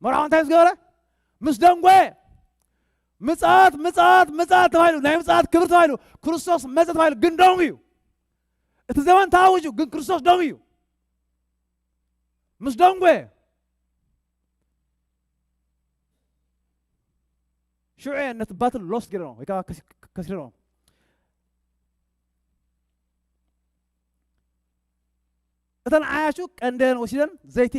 መርዓዊ እንታይ ምስ ገበረ ምስ ደንጎየ ምጽኣት ምጽኣት ምጽኣት ተባሂሉ ናይ ምጽኣት ክብሪ ተባሂሉ ክርስቶስ መጸ ተባሂሉ ግን ደንጉ እዩ። እቲ ዘመን ተኣውጁ ግን ክርስቶስ ደንጉ እዩ። ምስ ደንጎየ ሽዑ ነቲ ባትል ሎስት ገይረኖ ወይ ከዓ ከሲረኖ እተን ዓያሹ ቀንደን ወሲደን ዘይቲ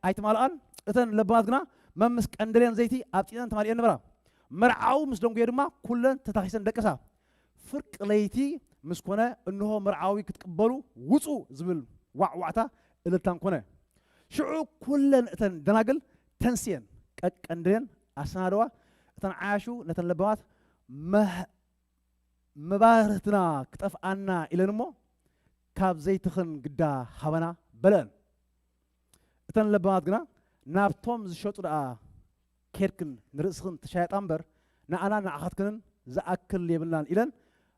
ኣይትማልኣን። እተን ለባማት ግና መምስ ቀንደሌን ዘይቲ ኣብ ጢነን ተማሊአን ነበራ። መርዓዊ ምስ ደንጎየ ድማ ኩለን ተታኺሰን ደቀሳ። ፍርቂ ለይቲ ምስ ኮነ እንሆ መርዓዊ ክትቅበሉ ውፁ ዝብል ዋዕዋዕታ እልልታን ኮነ። ሽዑ ኩለን እተን ደናግል ተንስየን ቀንደሌን ኣሰናደዋ። እተን ዓያሹ ነተን ለባማት መባርህትና ክጠፍኣና ኢለን እሞ ካብ ዘይትኽን ግዳ ሃበና በለአን። እተን ለባማት ግና ናብቶም ዝሸጡ ደኣ ኬድክን ንርእስኽን ትሻየጣ እምበር ንኣናን ንዓኻትክንን ዝኣክል የብልናን ኢለን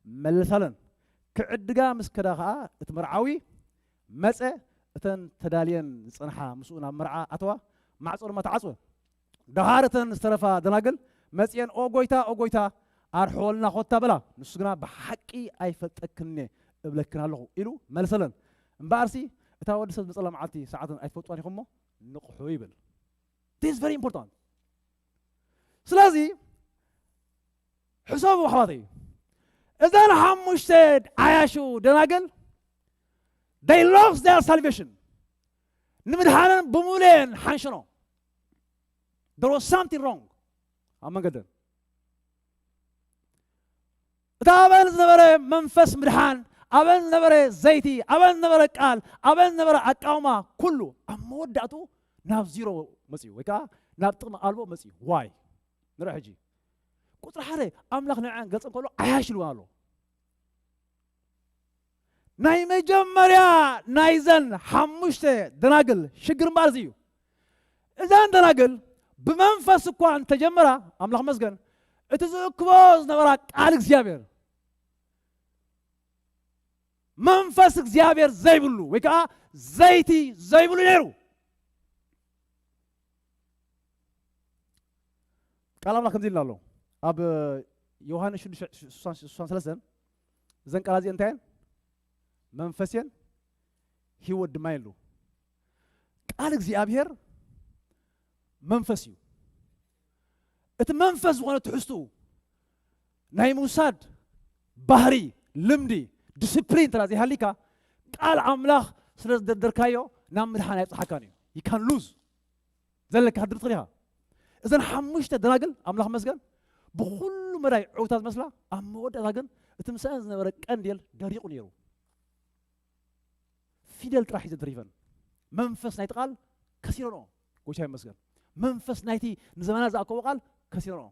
መለሳለን። ክዕድጋ ምስ ከዳ ኸኣ እቲ መርዓዊ መጸ። እተን ተዳልየን ዝጸንሓ ምስኡ ናብ መርዓ ኣተዋ። ማዕጾ ድማ ተዓጽወ። ደሃር እተን ዝተረፋ ደናግል መጺኤን ኦ ጎይታ ኦ ጎይታ ኣርሕወልና ኾታ በላ። ንሱ ግና ብሓቂ ኣይፈልጠክን እየ እብለክን ኣለኹ ኢሉ መለሰለን። እምበኣርሲ እታ ወዲ ሰብ ዝመጸላ መዓልቲ ሰዓትን ኣይትፈልጥዋን ኢኹም እሞ ንቕሑ ይብል። This is very important። ስለዚ ሕሰቡ ኣሕዋተይ እዘን ሓሙሽተ ዓያሹ ደናግል they lost their salvation ንምድሓነን ብምሉኤን ሓንሸኖ there was something wrong ኣብ መንገደን እቲ ኣበን ዝነበረ መንፈስ ምድሓን ኣበን ዝነበረ ዘይቲ ኣበን ዝነበረ ቃል ኣበን ዝነበረ ኣቃውማ ኩሉ ኣብ መወዳእቱ ናብ ዚሮ መፅኡ ወይ ከዓ ናብ ጥቕሚ ኣልቦ መፅኡ ዋይ ንርኢ ሕጂ ቁፅሪ ሓደ ኣምላኽ ንዕን ገልፀን ከሎ ዓያሽ ኢልዋ ኣሎ ናይ መጀመርያ ናይዘን ሓሙሽተ ደናግል ሽግር እምበኣር እዚ እዩ እዘን ደናግል ብመንፈስ እኳ እንተጀመራ ኣምላኽ መስገን እቲ ዝእክቦ ዝነበራ ቃል እግዚኣብሔር መንፈስ እግዚኣብሔር ዘይብሉ ወይ ከዓ ዘይቲ ዘይብሉ ነይሩ ቃል ኣምላኽ ከምዚ ኢልና ኣሎ ኣብ ዮሃንስ ሽዱሽተ ስሳን ሰለስተን እዘን ቃላት እዚአን እንታይ እየን መንፈስ እየን ህይወት ድማ የሉ። ቃል እግዚኣብሔር መንፈስ እዩ። እቲ መንፈስ ዝኾነ ትሕዝትኡ ናይ ምውሳድ ባህሪ፣ ልምዲ፣ ዲስፕሊን እንተ ዘይሃሊካ፣ ቃል ኣምላኽ ስለ ዝደርደርካዮ ናብ ምድሓን ኣይብጽሓካን እዩ። You can lose። ዘለካ ክትድር ትኽእል ኢኻ። እዘን ሓሙሽተ ደናግል ኣምላኽ መስገን ብኹሉ መዳይ ዕውታት መስላ፣ ኣብ መወዳእታ ግን እቲ ምሳኤን ዝነበረ ቀንዴል ደሪቑ ነይሩ። ፊደል ጥራሕ ሒዘን ተሪፈን። መንፈስ ናይቲ ቃል ከሲረንኦ። ጎይታ ይመስገን። መንፈስ ናይቲ ንዘመናት ዝኣከቦ ቃል ከሲረንኦ።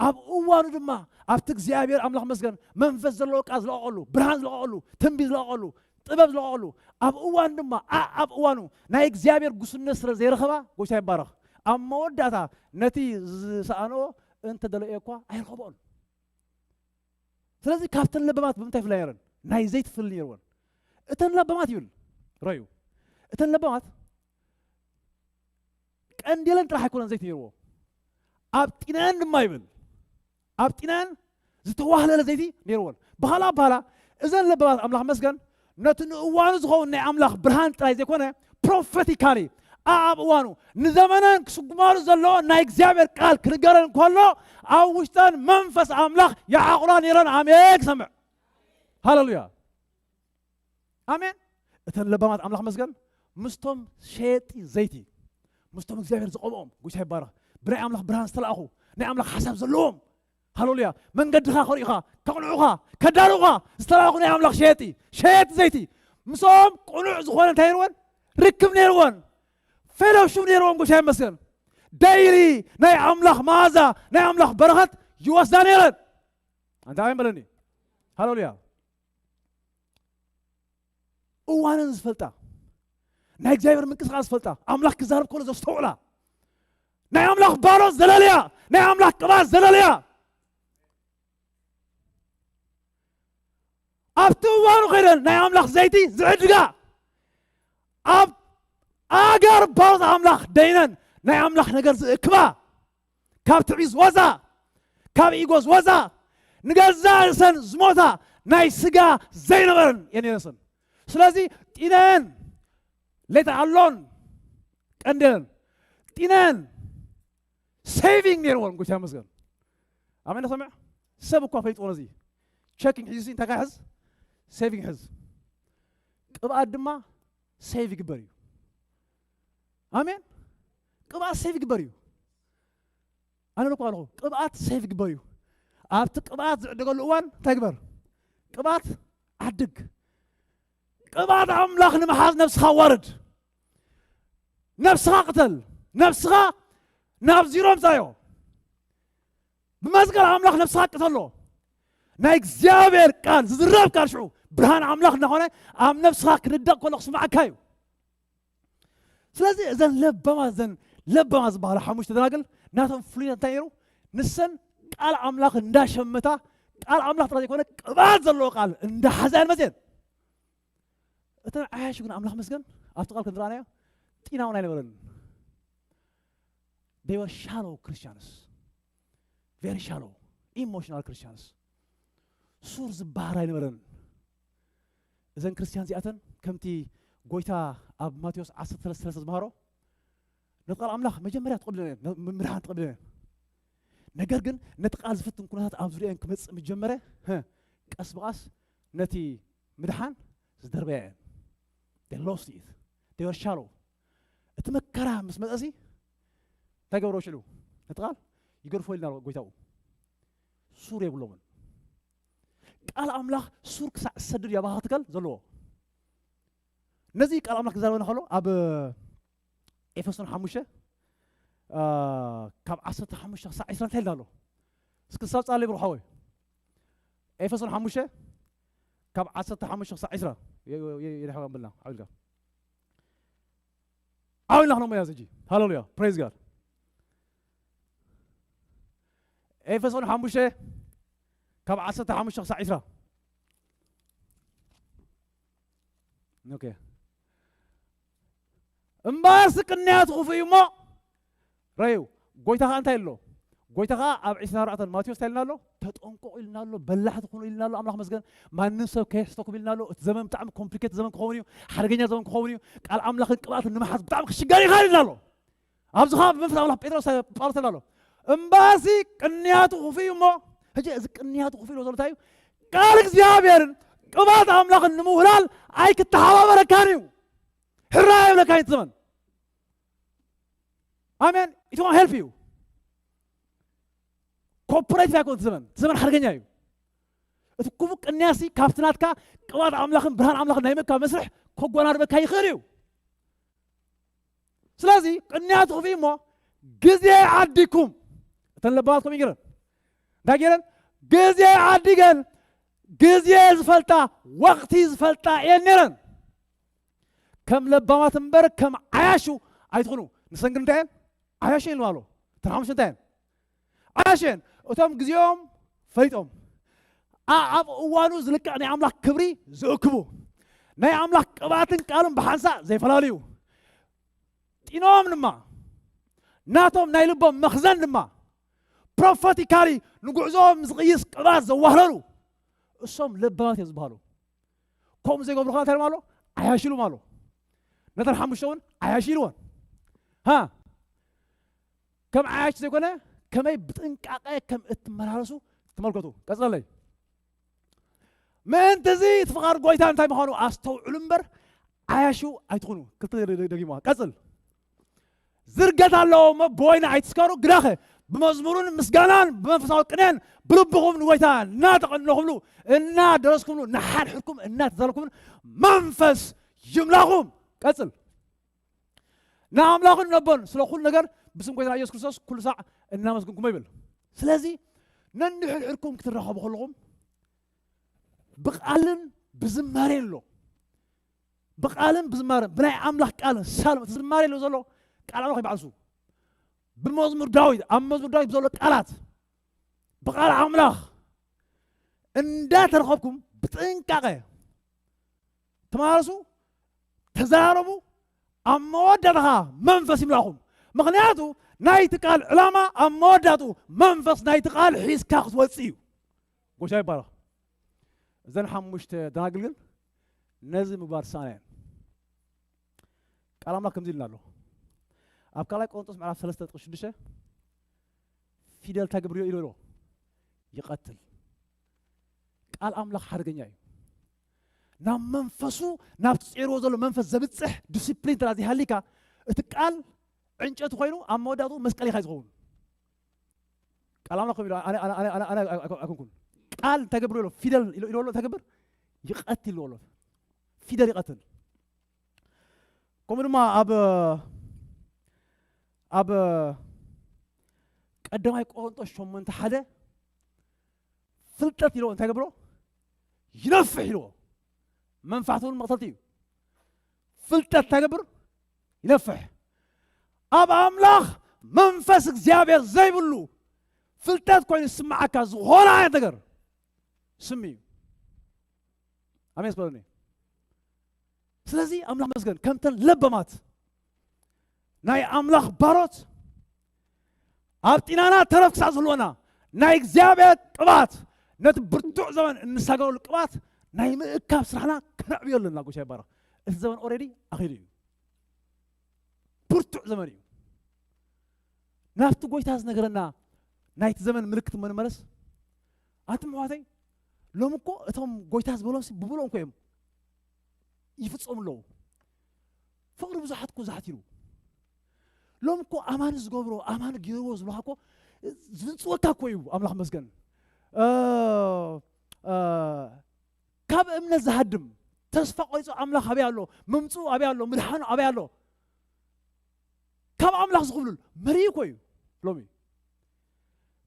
ኣብ እዋኑ ድማ ኣብቲ እግዚኣብሔር ኣምላኽ መስገን መንፈስ ዘለዎ ቃል ዝለቐቐሉ፣ ብርሃን ዝለቐቐሉ፣ ትንቢት ዝለቐቐሉ፣ ጥበብ ዝለቐቐሉ፣ ኣብ እዋኑ ድማ ኣ- ኣብ እዋኑ ናይ እግዚኣብሔር ጉስነት ስለ ዘይረኸባ፣ ጎይታ ይባረኽ። ኣብ መወዳእታ ነቲ ዝሰኣንኦ እንተደለዮ እኳ ኣይረኸብኦን። ስለዚ ካብተን ለባማት ብምንታይ ይፍላ ነይረን? ናይ ዘይት ፍል ነይርወን። እተን ለባማት ይብል ረዩ፣ እተን ለባማት ቀንዴለን ጥራሕ ኣይኮነን ዘይት ነይርዎ፣ ኣብ ጢነን ድማ ይብል፣ ኣብ ጢነን ዝተዋህለለ ዘይቲ ነይርወን። በኋላ በኋላ እዘን ለባማት ኣምላኽ መስገን ነቲ ንእዋኑ ዝኸውን ናይ ኣምላኽ ብርሃን ጥራይ ዘይኮነ ፕሮፌቲካሊ ኣብ እዋኑ ንዘመነን ክስጉማሉ ዘለዎ ናይ እግዚኣብሔር ቃል ክንገረን ከሎ ኣብ ውሽጠን መንፈስ ኣምላኽ ይዓቑላ ነይረን። ኣሜን ክሰምዕ። ሃሌሉያ። ኣሜን። እተን ለባማት ኣምላኽ መስገን ምስቶም ሸየጢ ዘይቲ፣ ምስቶም እግዚኣብሔር ዝቐብኦም፣ ጎይታ ይባረኽ፣ ብናይ ኣምላኽ ብርሃን ዝተላእኹ፣ ናይ ኣምላኽ ሓሳብ ዘለዎም፣ ሃሌሉያ፣ መንገድኻ ከርእዩኻ፣ ከቕንዑኻ፣ ከዳልውኻ ዝተላእኹ ናይ ኣምላኽ ሸየጢ፣ ሸየጢ ዘይቲ ምስኦም ቅኑዕ ዝኾነ እንታይ ነይርወን? ርክብ ነይርወን። ፌሎሺፕ ነይርዎም። ጎይታ ይመስገን። ደይሊ ናይ ኣምላኽ መኣዛ፣ ናይ ኣምላኽ በረኸት ይወስዳ ነይረን። ኣንታ ኣሜን በለኒ። ሃሌሉያ። እዋነን ዝፈልጣ፣ ናይ እግዚኣብሔር ምንቅስቃስ ዝፈልጣ፣ ኣምላኽ ክዛረብ ከሎ ዘስተውዕላ፣ ናይ ኣምላኽ ባሮት ዘለለያ፣ ናይ ኣምላኽ ቅባት ዘለለያ፣ ኣብቲ እዋኑ ከይደን ናይ ኣምላኽ ዘይቲ ዝዕድጋ፣ ኣብ ኣገር ባሮት ኣምላኽ ደይነን ናይ ኣምላኽ ነገር ዝእክባ፣ ካብ ትዕቢት ዝወፃ፣ ካብ ኢጎ ዝወፃ፣ ንገዛእ ርእሰን ዝሞታ ናይ ስጋ ዘይነበረን እየን ነይረን። ስለዚ ጢነን ሌት ኣሎን ቀንደን ጢነን ሴቪንግ ነይርወን። ጎይታ ይመስገን። ኣሜን። ሰምዕ ሰብ እኳ ፈሊጥዎ ነዚ ቸኪንግ ሒዙ እንታይ ካሕዝ ሴቪንግ ሕዝ። ቅብኣት ድማ ሴቭ ይግበር እዩ። ኣሜን። ቅብኣት ሴቭ ይግበር እዩ። ኣነ እኮ ኣለኹ ቅብኣት ሴቭ ይግበር እዩ። ኣብቲ ቅብኣት ዝዕደገሉ እዋን እንታይ ግበር? ቅብኣት ዓድግ። ቅብኣት ኣምላኽ ንምሓዝ ነብስኻ ዋርድ። ነብስኻ ቅተል። ነብስኻ ናብ ዚሮ ምጻዮ። ብመስቀል ኣምላኽ ነብስኻ ቅተሎ። ናይ እግዚኣብሔር ቃል ዝዝረብ ቃል ሽዑ ብርሃን ኣምላኽ እናኾነ ኣብ ነብስኻ ክንደቕ ከሎ ክስምዓካ እዩ። ስለዚ እዘን ለባማት እዘን ለባማት ዝበሃላ ሓሙሽተ ደናግል ናቶም ፍሉይነት እንታይ ነይሩ? ንሰን ቃል ኣምላኽ እንዳሸመታ ቃል ኣምላኽ ጥራይ ዘይኮነ ቅብኣት ዘለዎ ቃል እንዳሓዛ እየን መፅየን። እተን ዓያሹ ግን ኣምላኽ መስገን ኣብቲ ቃል ከምዝረኣናዮ ጢናውን ኣይነበረን። They were shallow Christians. Very shallow. Emotional Christians. ሱር ዝበሃል ኣይነበረን። እዘን ክርስቲያን እዚኣተን ከምቲ ጎይታ ኣብ ማቴዎስ ዓሰርተ ሰለስተ ዝመሃሮ ነቲ ቃል ኣምላኽ መጀመርያ ተቐቢለን እየን፣ ም- ምድሓን ተቐቢለን እየን። ነገር ግን ነቲ ቃል ዝፍትን ኩነታት ኣብ ዙሪአን ክመጽእ ምስ ጀመረ፣ ቀስ ብቐስ ነቲ ምድሓን ዝደርበያ እየን። They lost it. They were shallow. እቲ መከራ ምስ መጸሲ እንታይ ገብሮ ሽሉ ነቲ ቃል ይገድፎ ኢልና ጎይታኡ ሱር የብሎምን። ቃል ኣምላኽ ሱር ክሳዕ ዝሰድድ ያባኻ ትከል ዘለዎ። ነዚ ቃል ኣምላኽ ክዛረበና ከሎ ኣብ ኤፌሶን ሓሙሽተ ካብ ዓሰርተ ሓሙሽተ ክሳዕ ዕስራ እንታይ ኢልና ኣሎ? እስኪ ሳብ ጻለይ ብሩሓወይ ኤፌሶን ሓሙሽተ ካብ ዓሰርተ ሓሙሽተ ክሳዕ ዕስራ የድሓ ንብልና ዓብልካ ዓብልና ክነሞ ያዝ እጂ ሃሌሉያ ፕሬዝ ጋድ ኤፌሶን ሓሙሽተ ካብ ዓሰርተ ሓሙሽተ ክሳዕ ዕስራ ኦኬ እምበኣርሲ ቅንያቱ ክፉእ እዩ እሞ ረዩ ጎይታ ከዓ እንታይ ኣሎ ጎይታ ከዓ ኣብ ዕስራን ኣርባዕተን ማቴዎስ እንታይ ኢልና ኣሎ ተጠንቀቑ ኢልና ኣሎ፣ በላሕቲ ኩኑ ኢልና ኣሎ። ኣምላኽ መስገን። ማንም ሰብ ከየሕስተኩም ኢልና ኣሎ። እቲ ዘመን ብጣዕሚ ኮምፕሊኬት ዘመን ክኸውን እዩ፣ ሓደገኛ ዘመን ክኸውን እዩ። ቃል ኣምላኽን ቅብኣትን ንምሓዝ ብጣዕሚ ክሽገር ኢኻ ኢልና ኣሎ። ኣብዚ ኸዓ ብመንፈስ ኣምላኽ ጴጥሮስ፣ ጳውሎስ ኣሎ። እምበኣርሲ ቅንያቱ ክፉእ እዩ እሞ፣ ሕጂ እዚ ቅንያቱ ክፉእ ኢልዎ ዘሎ እንታይ እዩ? ቃል እግዚኣብሔርን ቅብኣት ኣምላኽን ንምውህላል ኣይክተሓባበረካን እዩ። ሕራይ ይብለካ እዩ እቲ ዘመን። ኣሜን። It won't help you። ኮርፖሬቲቭ ኣይኮን እቲ ዘመን። እቲ ዘመን ሓደገኛ እዩ። እቲ ክፉእ ቅንያሲ ካብቲ ናትካ ቅብኣት ኣምላኽን ብርሃን ኣምላኽን ናይ ምእካብ መስርሕ ከጓናድበካ ይኽእል እዩ። ስለዚ ቅንያቱ ክፉእ እሞ ግዜ ዓዲኩም፣ እተን ለባማት ከምኡ ገይረን፣ እንታይ ገይረን? ግዜ ዓዲገን፣ ግዜ ዝፈልጣ፣ ወቕቲ ዝፈልጣ እየን ነይረን። ከም ለባማት እምበር ከም ዓያሹ ኣይትኹኑ። ንሰን ግን እንታይ እየን? ዓያሹ እየን ኣሎ። እተን ሓሙሽተ እንታይ እየን? ዓያሹ እየን። እቶም ግዜኦም ፈሊጦም፣ ኣ-፣ ኣብ እዋኑ ዝልክዕ ናይ ኣምላኽ ክብሪ ዝእክቡ፣ ናይ ኣምላኽ ቅብኣትን ቃልን ብሓንሳእ ዘይፈላልዩ፣ ጢኖም ድማ፣ ናቶም ናይ ልቦም መኽዘን ድማ፣ ፕሮፈቲካሊ ንጉዕዞኦም ዝቕይስ ቅብኣት ዘዋህለሉ፣ እሶም ለባማት እዮም ዝበሃሉ። ከምኡ ዘይገብሩ ከ እንታይ ኢሎም ኣሎ? ዓያሹ ኢሎም ኣሎ። ነተን ሓሙሽተ እውን ዓያሹ ኢልወን። ሃ፣ ከም ዓያሹ ዘይኮነ፣ ከመይ ብጥንቃቐ ከም እትመላለሱ ትመልከቱ። ቀጽለለይ። ምእንቲ እዚ እቲ ፍቓድ ጎይታ እንታይ ምዃኑ ኣስተውዕሉ እምበር፣ ዓያሹ ኣይትኹኑ። ክልተ ደ-፣ ደ-፣ ደጊምዋ። ቀጽል። ዝርገት ኣለዎ እሞ ብወይኒ ኣይትስከሩ፣ ግናኸ ብመዝሙርን ምስጋናን ብመንፈሳዊ ቅኔን ብልብኹም ንጎይታ እናተቐነኹምሉ፣ እናደረስኩምሉ፣ ንሓድሕድኩም እናተዛረብኩምን መንፈስ ይምላኹም። ቀጽል። ንኣምላኽን ነቦን ስለ ኩሉ ነገር ብስም ጎይታና ኢየሱስ ክርስቶስ ኩሉ ሳዕ እናመስግንኩሞ ይብል። ስለዚ ነንሕድሕድኩም ክትራኸቡ ከለኹም ብቓልን ብዝማሬን ኣሎ። ብቓልን ብዝማሬን፣ ብናይ ኣምላኽ ቃልን ሳልም፣ እቲ ዝማሬ ኣሎ ዘሎ ቃል ኣምላኽ ይበዓልሱ። ብመዝሙር ዳዊት፣ ኣብ መዝሙር ዳዊት ዘሎ ቃላት ብቓል ኣምላኽ እንዳተረኸብኩም ብጥንቃቐ ተመላለሱ፣ ተዘራረቡ፣ ኣብ መወዳእታ ኸዓ መንፈስ ይምላኹም። ምኽንያቱ ናይቲ ቃል ዕላማ ኣብ መወዳእትኡ መንፈስ ናይቲ ቃል ሒዝካ ክትወጽእ እዩ። ጎይታ ይባረኽ። እዘን ሓሙሽተ ደናግል ግን ነዚ ምግባር ዝሰኣና እየን። ቃል ኣምላኽ ከምዚ ኢልና ኣሎ። ኣብ ካልኣይ ቆሮንቶስ ምዕራፍ ሰለስተ ጥቕሲ ሽዱሽተ፣ ፊደል ተግብርዮ ኢሉ ኣሎ። ይቐትል። ቃል ኣምላኽ ሓደገኛ እዩ። ናብ መንፈሱ፣ ናብ ትጽዕርዎ ዘሎ መንፈስ ዘብጽሕ ዲሲፕሊን እንተ ዘይሃሊካ፣ እቲ ቃል ዕንጨቲ ኮይኑ ኣብ መወዳእትኡ መስቀል ኢኻ ዝኸውን። ቃል ኣምላኽ ከምኡ ኢሉ፣ ኣነ፣ ኣነ፣ ኣነ፣ ኣነ፣ ኣነ ኣይኮ-፣ ኣይኮንኩን። ቃል ተገብር ኢሎ፣ ፊደል ኢሎ፣ ኢሎ ኣሎ ተገብር፣ ይቐትል ኢሎ ኣሎ። ፊደል ይቐትል። ከምኡ ድማ ኣብ፣ ኣብ ቀዳማይ ቆሮንቶስ ሸሞንተ ሓደ ፍልጠት ኢሎ እንታይ ገብሮ? ይነፍሕ ኢልዎ። መንፋሕቲ እውን መቕተልቲ እዩ። ፍልጠት እንታይ ገብር? ይነፍሕ። ኣብ ኣምላኽ መንፈስ እግዚኣብሔር ዘይብሉ ፍልጠት ኮይኑ ዝስምዓካ ዝኾነ ዓይነት ነገር ስሚ እዩ። ኣሜን ስበሉኒ። ስለዚ ኣምላኽ መስገን፣ ከምተን ለበማት ናይ ኣምላኽ ባሮት ኣብ ጢናና ተረፍ ክሳዕ ዝህልወና ናይ እግዚኣብሔር ቅብኣት፣ ነቲ ብርቱዕ ዘመን እንሳገረሉ ቅብኣት ናይ ምእካብ ስራሕና ከነዕብዮ ኣለና። ጎይታ ይባረኽ። እቲ ዘመን ኦልሬዲ ኣኺሉ እዩ። ብርቱዕ ዘመን እዩ። ናብቲ ጎይታ ዝነገረና ናይቲ ዘመን ምልክት እሞ ንመለስ። ኣንቱም ኣሕዋተይ፣ ሎሚ እኮ እቶም ጎይታ ዝበሎምሲ ብብሎም እኮ እዮም ይፍጸሙ ኣለዉ። ፍቕሪ ብዙሓት እኮ ዝሓት ኢሉ። ሎም እኮ ኣማኒ ዝገብሮ፣ ኣማኒ ገይርዎ ዝብልካ እኮ ዝንጽወካ እኮ እዩ። ኣምላኽ መስገን። እ፣ እ፣ ካብ እምነት ዝሃድም፣ ተስፋ ቆሪጹ ኣምላኽ ኣበይ ኣሎ? ምምጽኡ ኣበይ ኣሎ? ምድሓኑ ኣበይ ኣሎ? ካብ ኣምላኽ ዝኽብሉል መሪኡ እኮ እዩ። ሎሚ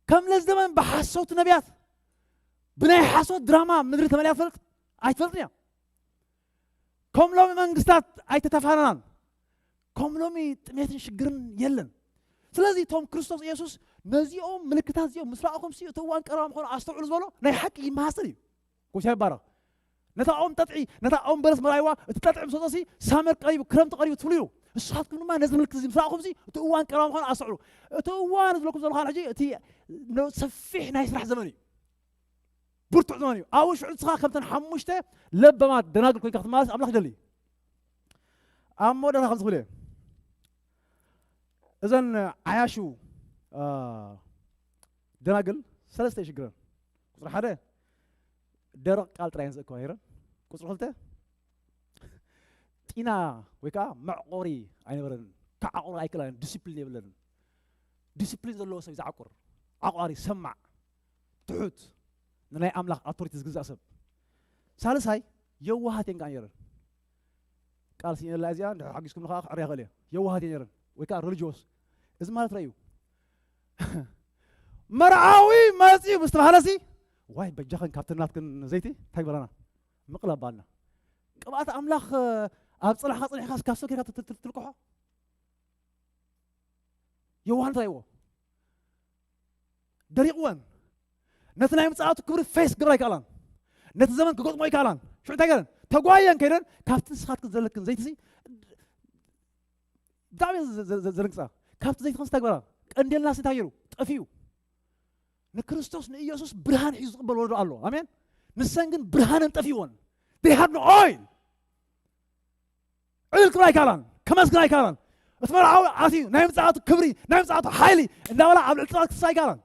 ከም ለዘመን ብሓሰውቲ ነቢያት ብናይ ሓሶት ድራማ ምድሪ ተመልያ ትፈልጥ? ኣይትፈልጥን እያ። ከም ሎሚ መንግስታት ኣይተተፋነናን። ከም ሎሚ ጥሜትን ሽግርን የለን። ስለዚ እቶም ክርስቶስ ኢየሱስ ነዚኦም ምልክታት እዚኦም ምስ ረኣኹም ሲ እቲ እዋን ቀረባ ምዃኑ ኣስተውዕሉ ዝበሎ ናይ ሓቂ ይመሃሰል እዩ። ጎይታ ይባረኽ። ነታ ኦም ጠጥዒ፣ ነታ ኦም በለስ መርኣይዋ፣ እቲ ጠጥዒ ምስ ወፀሲ ሳመር ቀሪቡ፣ ክረምቲ ቀሪቡ ትብሉ እዩ። ንስኻትኩም ድማ ነዚ ምልክት እዚ ምስ ረኣኹም ሲ እቲ እዋን ቀረባ ምዃኑ ኣስተውዕሉ። እቲ እዋን ዝብለኩም ዘለኹ ሕጂ እቲ ነ-፣ ሰፊሕ ናይ ስራሕ ዘመን እዩ። ብርቱዕ ዘመን እዩ። ኣብኡ ሽዑ ንስኻ ከምተን ሓሙሽተ ለባማት ደናግል ኮይንካ ክትመላለስ ኣምላኽ ይደሊ። ኣብ መወዳእታ ከምዚ ክብል እየ፣ እዘን ዓያሹ ደናግል ሰለስተ ይሽግረን። ቁፅሪ ሓደ ደረቕ ቃል ጥራይ እየን ዝእከባ ነይረን። ቁፅሪ ክልተ ጢና ወይ ከዓ መዕቆሪ ኣይነበረንን። ክዓቑር ኣይክእላን፣ ዲስፕሊን የብለንን። ዲስፕሊን ዘለዎ ሰብ እዩ ዝዓቁር። ዓቋሪ፣ ሰማዕ፣ ትሑት፣ ንናይ ኣምላኽ ኣውቶሪቲ ዝግዛእ ሰብ። ሳልሳይ የዋሃት እየን ከዓ ነይረን። ቃል ስኢነላ እዚኣ እንድሕር ሓጊዝኩም ከዓ ክዕርያ ክእል እየ። የዋሃት እየን ነይረን ወይ ከዓ ሪሊጅወስ። እዚ ማለት ረእዩ መርዓዊ መፂኡ ምስ ተባሃለሲ ዋይ በጃኸን ካብቲ ናትክን ዘይቲ እንታይ ግበራና ምቕላብ ባልና ቅብኣት ኣምላኽ ኣብ ፅላሕካ ፅኒሕካ ስካሶ ጌርካ ትልቅሖ የዋሃን ትራይዎ ደሪቕወን ነቲ ናይ ምጽኣቱ ክብሪ ፌስ ክገብራ ኣይከኣላን። ነቲ ዘመን ክገጥሞ ኣይከኣላን። ሽዑ እንታይ ገረን? ተጓየን ከይደን ካብቲ ንስኻትክን ዘለክን ዘይትሲ ብጣዕሚ ዘደንግጻ ካብቲ ዘይትኸን ዝተግበራ ቀንዴልና እንታይ ገይሩ ጠፊኡ። ንክርስቶስ ንኢየሱስ ብርሃን ሒዙ ዝቕበል ወለዶ ኣሎ። ኣሜን። ንሰን ግን ብርሃነን ጠፊእወን። They had no oil። ዕልል ክብል ኣይከኣላን፣ ከመስግን ኣይከኣላን። እቲ መርዓዊ ኣትዩ ናይ ምጽኣቱ ክብሪ ናይ ምጽኣቱ ሓይሊ እንዳበላ ኣብ ልዕሊ ጥቓት ክስሳ ኣይከኣላን።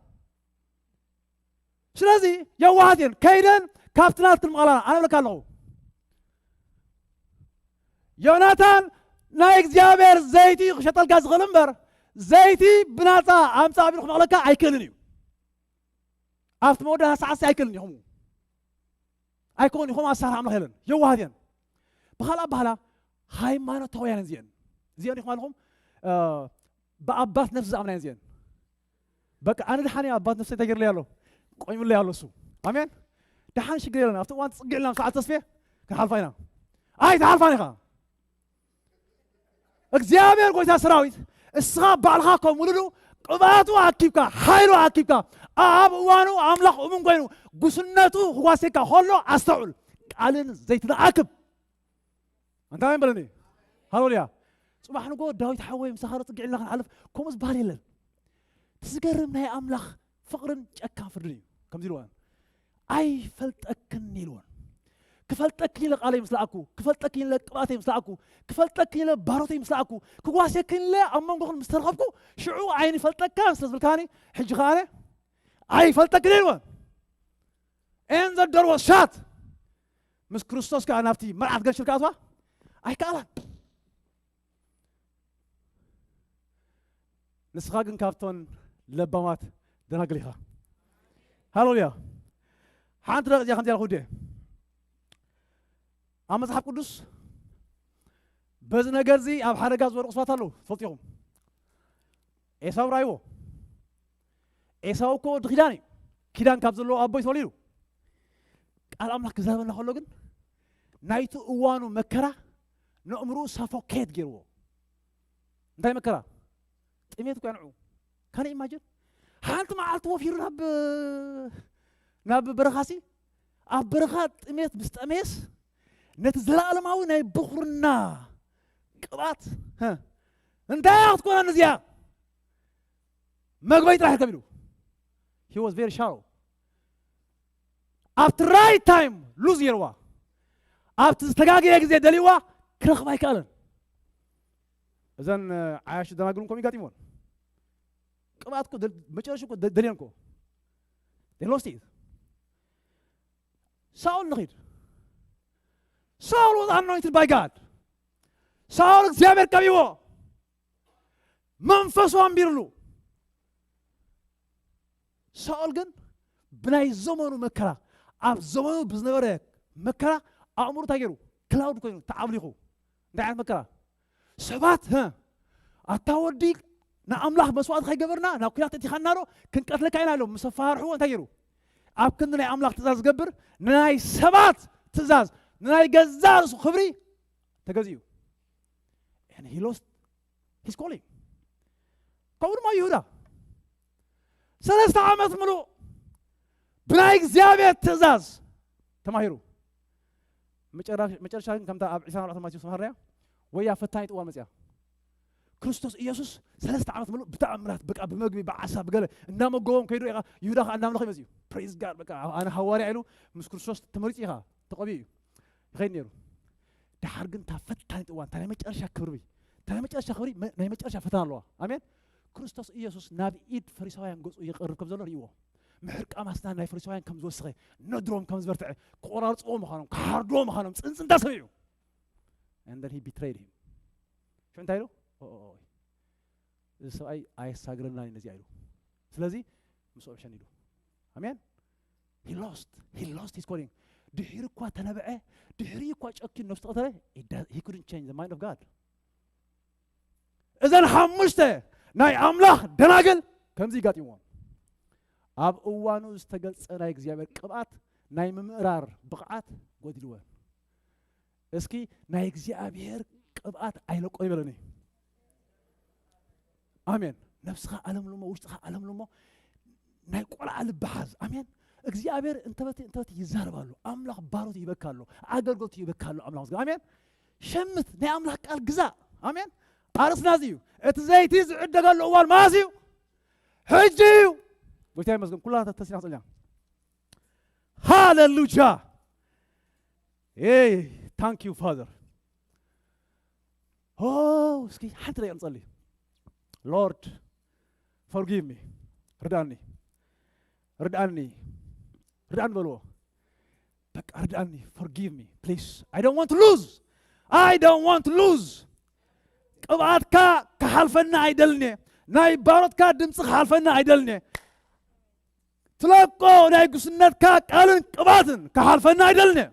ስለዚ የዋሃት እየን ከይደን ካብቲ ናትክን ምቐላና ኣነ እብለካ ኣለኹ። ዮናታን ናይ እግዚኣብሔር ዘይቲ ክሸጠልካ ዝኽእል እምበር ዘይቲ ብናፃ ኣምፃ ቢሉ ክመቕለካ ኣይክእልን እዩ። ኣብቲ መወዳእታ ሰዓት ኣይክእልን እዩ ከምኡ ኣይኮን ይኹም ኣሳር ኣምላኽ የለን የዋሃት እየን። ብኻልእ ኣባህላ ሃይማኖታውያን እዚአን እዚአን ይኹም ኣለኹም ብኣባት ነፍሲ ዝኣምና እየን እዚአን። በቃ ኣነ ድሓን ኣባት ነፍሲ ተገርለይ ኣሎ ቆይሙለይ ኣሎ እሱ። ኣሜን። ድሓን ሽግር የለን ኣብቲ እዋን ትፅግዕ ኢልና ምስ በዓል ተስፌ ክንሓልፋ ኢና። ኣይ ትሓልፋን ኢኻ። እግዚኣብሔር ጎይታ ሰራዊት እስኻ ባዕልኻ ከም ውሉዱ ቅብኣቱ ኣኪብካ ሓይሉ ኣኪብካ ኣብ እዋኑ ኣምላኽ እሙን ኮይኑ ጉስነቱ ክጓሴካ ከሎ ኣስተውዕል። ቃልን ዘይትን ኣክብ እንታይ በለኒ። ሃሌሉያ። ጽባሕ ንጎ ዳዊት ሓወይ ምሳኻ ዶ ጽግዕ ኢልና ክንሓልፍ ከምኡ ዝበሃል የለን። እቲ ዝገርም ናይ ኣምላኽ ፍቕርን ጨካን ፍርድን እዩ። ከምዚ ኢልዎ ኣይፈልጠክን ኢልዎን። ክፈልጠክን ኢለ ቃለይ ምስ ለኣኩ ክፈልጠክን ኢለ ቅብኣተይ ምስ ለኣኩ ክፈልጠክን ኢለ ባሮተይ ምስ ለኣኩ ክጓሴክን ኢለ ኣብ መንጎኽን ምስ ተረኸብኩ ሽዑ ኣይንፈልጠካን ስለ ዝብልካኒ ሕጂ ከኣነ ኣይፈልጠክን ኢልዎን። And the door was shut። ምስ ክርስቶስ ከዓ ናብቲ መርዓት ገንሽል ክኣትዋ ኣይከኣላን። ንስኻ ግን ካብቶን ለባማት ደናግል ኢኻ። ሃሌሉያ። ሓንቲ ደቂ እዚኣ ከምዚኣ ኢልኩ ድየ ኣብ መጽሓፍ ቅዱስ በዚ ነገር እዚ ኣብ ሓደጋ ዝወደቑ ሰባት ኣለዉ ትፈልጡ ኢኹም። ኤሳው ራይዎ ኤሳው እኮ ወዲ ኪዳን እዩ። ኪዳን ካብ ዘለዎ ኣቦይ ተወሊዱ። ቃል ኣምላኽ ክዛረበና ከሎ ግን ናይቲ እዋኑ መከራ ነእምርኡ ሳፎኬት ገይርዎ። እንታይ መከራ? ጥሜት እኮ ያንዑ ካነ ኢማጅን ሓንቲ መዓልቲ ወፊሩ ናብ ናብ በረኻሲ ኣብ በረኻ ጥሜት ምስ ጠመየስ ነቲ ዘለኣለማዊ ናይ ብኹርና ቅብኣት እንታይ ክትኮነኒ እዚኣ መግበይ ጥራሕ ይርከብ ኢሉ። He was very shallow። ኣብቲ right time lose ገይርዋ ኣብቲ ዝተጋገየ ግዜ ደልይዋ ክረኽብ ኣይከኣለን። እዘን ዓያሹ ደናግል እውን ከምኡ ይጋጢሞን ቅብኣት እኮ መጨረሽ እኮ ደልየን እኮ they lost it። ሳኦል ንኺድ ሳኦል was anointed by God። ሳኦል እግዚኣብሔር ቀቢዎ መንፈሱ ኣንቢርሉ። ሳኦል ግን ብናይ ዘመኑ መከራ ኣብ ዘመኑ ብዝነበረ መከራ ኣእምሩ እንታይ ገይሩ ክላውድ ኮይኑ ተዓብሊኹ እንታይ ዓይነት መከራ ሰባት ኣታ ወዲ ንኣምላኽ መስዋእቲ ከይገበርና ናብ ኩናት እቲኻና ዶ ክንቀትለካ ኢና ኢሎም ምስ ኣፈራርሕዎ እንታይ ገይሩ ኣብ ክንዲ ናይ ኣምላኽ ትእዛዝ ዝገብር ንናይ ሰባት ትእዛዝ ንናይ ገዛ ርእሱ ክብሪ ተገዚኡ። He lost his calling። ከምኡ ድማ ይሁዳ ሰለስተ ዓመት ምሉእ ብናይ እግዚኣብሔር ትእዛዝ ተማሂሩ። መጨረሻ ግን ከምታ ኣብ ዕስራን ኣርባዕተን ማቴዎስ ተማሃርናያ ወያ ፈታኒት እዋን መፅያ። ክርስቶስ ኢየሱስ ሰለስተ ዓመት ምሉእ ብተኣምራት፣ በቃ፣ ብመግቢ፣ ብዓሳ፣ ብገለ እናመገቦም ከይዱ ኢኻ። ይሁዳ ኸዓ እናምለኸ ይመጽእ እዩ። Praise God። በቃ፣ ኣነ ሃዋርያ ኢሉ ምስ ክርስቶስ ተመሪጹ ኢኻ፣ ተቐቢኡ እዩ። ይኸይድ ነይሩ። ደሓር ግን እታ ፈታኒት እዋን፣ እታ ናይ መጨረሻ ክብሪ፣ እታ ናይ መጨረሻ ክብሪ፣ መ-፣ ናይ መጨረሻ ፈተና ኣለዋ። ኣሜን። ክርስቶስ ኢየሱስ ናብ ኢድ ፈሪሳውያን ገጹ ይቐርብ ከም ዘሎ ርእይዎ። ምሕርቃም ኣስናን ናይ ፈሪሳውያን ከም ዝወሰኸ፣ ነድሮም ከም ዝበርትዐ፣ ክቆራርጽዎ ምዃኖም፣ ክሓርድዎ ምዃኖም ጽንጽንታ ሰሚዑ። And then he betrayed him። ሽዑ እንታይ ኢሉ? ኦ፣ ኦ፣ ኦ፣ እዚ ሰብኣይ ኣየሳግረናን እዩ ነዚኣ ኢሉ። ስለዚ ምስኦም ሸኒዱ። ኣሜን። He lost. He lost his calling. ድሒሩ እኳ ተነበዐ፣ ድሒሩ እኳ ጨኪኑ ነብሱ ተቐተለ፣ he does-, he couldn't change the mind of God። እዘን ሓሙሽተ ናይ ኣምላኽ ደናግል ከምዚ ይጋጥምዎም። ኣብ እዋኑ ዝተገልጸ ናይ እግዚኣብሔር ቅብኣት ናይ ምምእራር ብቕዓት ጎዲልወን። እስኪ ናይ እግዚኣብሔር ቅብኣት ኣይለቆ ይበለኒ። ኣሜን። ነብስኻ ኣለምልሞ፣ ውሽጥኻ ኣለምልሞ። ናይ ቆልዓ ልቢ ሓዝ። ኣሜን። እግዚኣብሔር እንተበት፣ እንተበት ይዛረብ ኣሎ። ኣምላኽ ባሮት ይበካ ኣሎ። ኣገልግሎት ይበካ ኣሎ። ኣምላኽ ምስጋና። ኣሜን። ሸምት፣ ናይ ኣምላኽ ቃል ግዛእ። ኣሜን። ኣርእስትና እዚ እዩ። እቲ ዘይቲ ዝዕደገሉ እዋን መዓስ እዩ? ሕጂ እዩ። ጎይታ ይመስገን። ኩላትና ተሲና ጸሊና። ሃሌሉያ። Hey, thank you, Father. ኦ፣ እስኪ ሓንቲ ደቂቕ ንጸሊ። Lord, forgive me. ርድኣኒ። ርድኣኒ። ርድኣኒ በልዎ። በቃ ርድኣኒ። Forgive me, please. I don't want to lose. I don't want to lose. ቅብኣትካ ክሓልፈና ኣይደልንየ። ናይ ባሮትካ ድምፂ ክሓልፈና ኣይደልንየ። ትለቆ ናይ ጉስነትካ ቃልን ቅብኣትን ክሓልፈና ኣይደልንየ።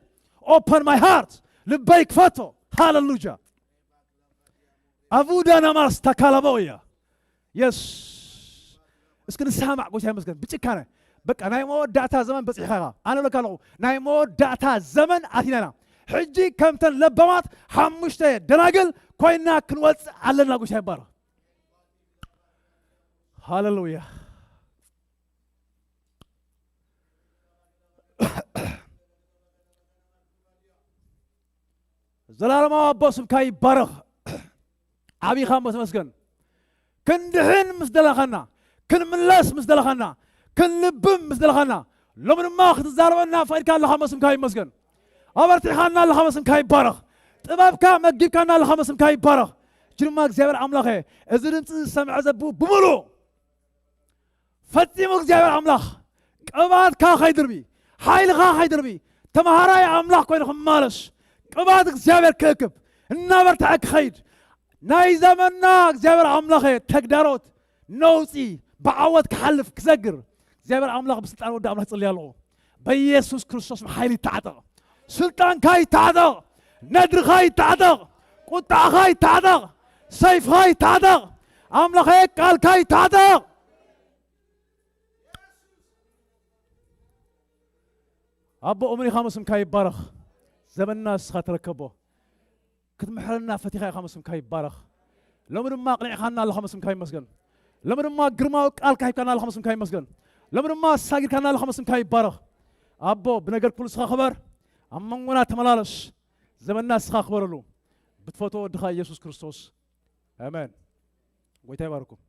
Open my heart. ልበይ ክፈቶ። ሃሌሉያ። ኣቡዳ ናማስ ታካላቦ እያ። የስ። እስኪ ንስማዕ፣ ጎይታ ይመስገን። ብጭካነ በቃ ናይ መወዳእታ ዘመን በፂሕኻ ኢኻ። ኣነ እብለካ ኣለኹ፣ ናይ መወዳእታ ዘመን ኣቲና ኢና። ሕጂ ከምተን ለባማት ሓሙሽተ ደናግል ኮይና ክንወፅእ ኣለና። ጎይታ ይባረኽ። ሃሌሉያ። ዘላለማዊ ኣቦ ስምካ ይባረኽ። ዓቢኻ እሞ ተመስገን። ክንድሕን ምስ ደለኻና፣ ክንምለስ ምስ ደለኻና፣ ክንልብም ምስ ደለኻና፣ ሎሚ ድማ ክትዛረበና ፈቒድካ ኣለኻ እሞ ስምካ ይመስገን። ኣበርቲዕኻና ኣለኻ እሞ ስምካ ይባረኽ። ጥበብካ መጊብካና ኣለኻ እሞ ስምካ ይባረኽ። ሕጂ ድማ እግዚኣብሔር ኣምላኸ፣ እዚ ድምፂ ዝሰምዐ ዘቡ ብምሉእ ፈጺሙ እግዚኣብሔር ኣምላኽ ቅብኣትካ ኸይድርቢ፣ ሓይልኻ ኸይድርቢ፣ ተምሃራይ ኣምላኽ ኮይኑ ክማለስ፣ ቅብኣት እግዚኣብሔር ክእክብ፣ እናበርትዐ ክኸይድ፣ ናይ ዘመንና እግዚኣብሔር ኣምላኸ ተግዳሮት፣ ነውጺ፣ ብዓወት ክሓልፍ፣ ክዘግር፣ እግዚኣብሔር ኣምላኽ ብስልጣን ወዲ ኣምላኽ ይጽሊ ኣለኹ። በኢየሱስ ክርስቶስ ሓይሊ ይተዓጠቕ። ስልጣንካ ይተዓጠቕ። ነድርኻ ይተዓጠቕ። ቁጣዕኻ ይተዓጠቕ። ሰይፍኻ ይተዓጠቕ። ኣምላኸ ቃልካ ይተዓጠቕ። ኣቦ እሙን ኢኻ፣ ስምካ ይባረኽ። ዘመንና ንስኻ ተረከቦ። ክትምሕረና ፈቲኻ ኢኻ፣ ስምካ ይባረኽ። ሎሚ ድማ ኣቕኒዕኻና ኣለኻ፣ ስምካ ይመስገን። ሎሚ ድማ ግርማዊ ቃልካ ሂብካና ኣለኻ፣ ስምካ ይመስገን። ሎሚ ድማ ኣሳጊርካና ኣለኻ፣ ስምካ ይባረኽ። ኣቦ ብነገር ኩሉ ንስኻ ክበር፣ ኣብ መንጎና ተመላለስ። ዘመንና ንስኻ ክበረሉ፣ ብትፈትዎ ወድኻ ኢየሱስ ክርስቶስ። ኣሜን። ጎይታ ይባርኩም።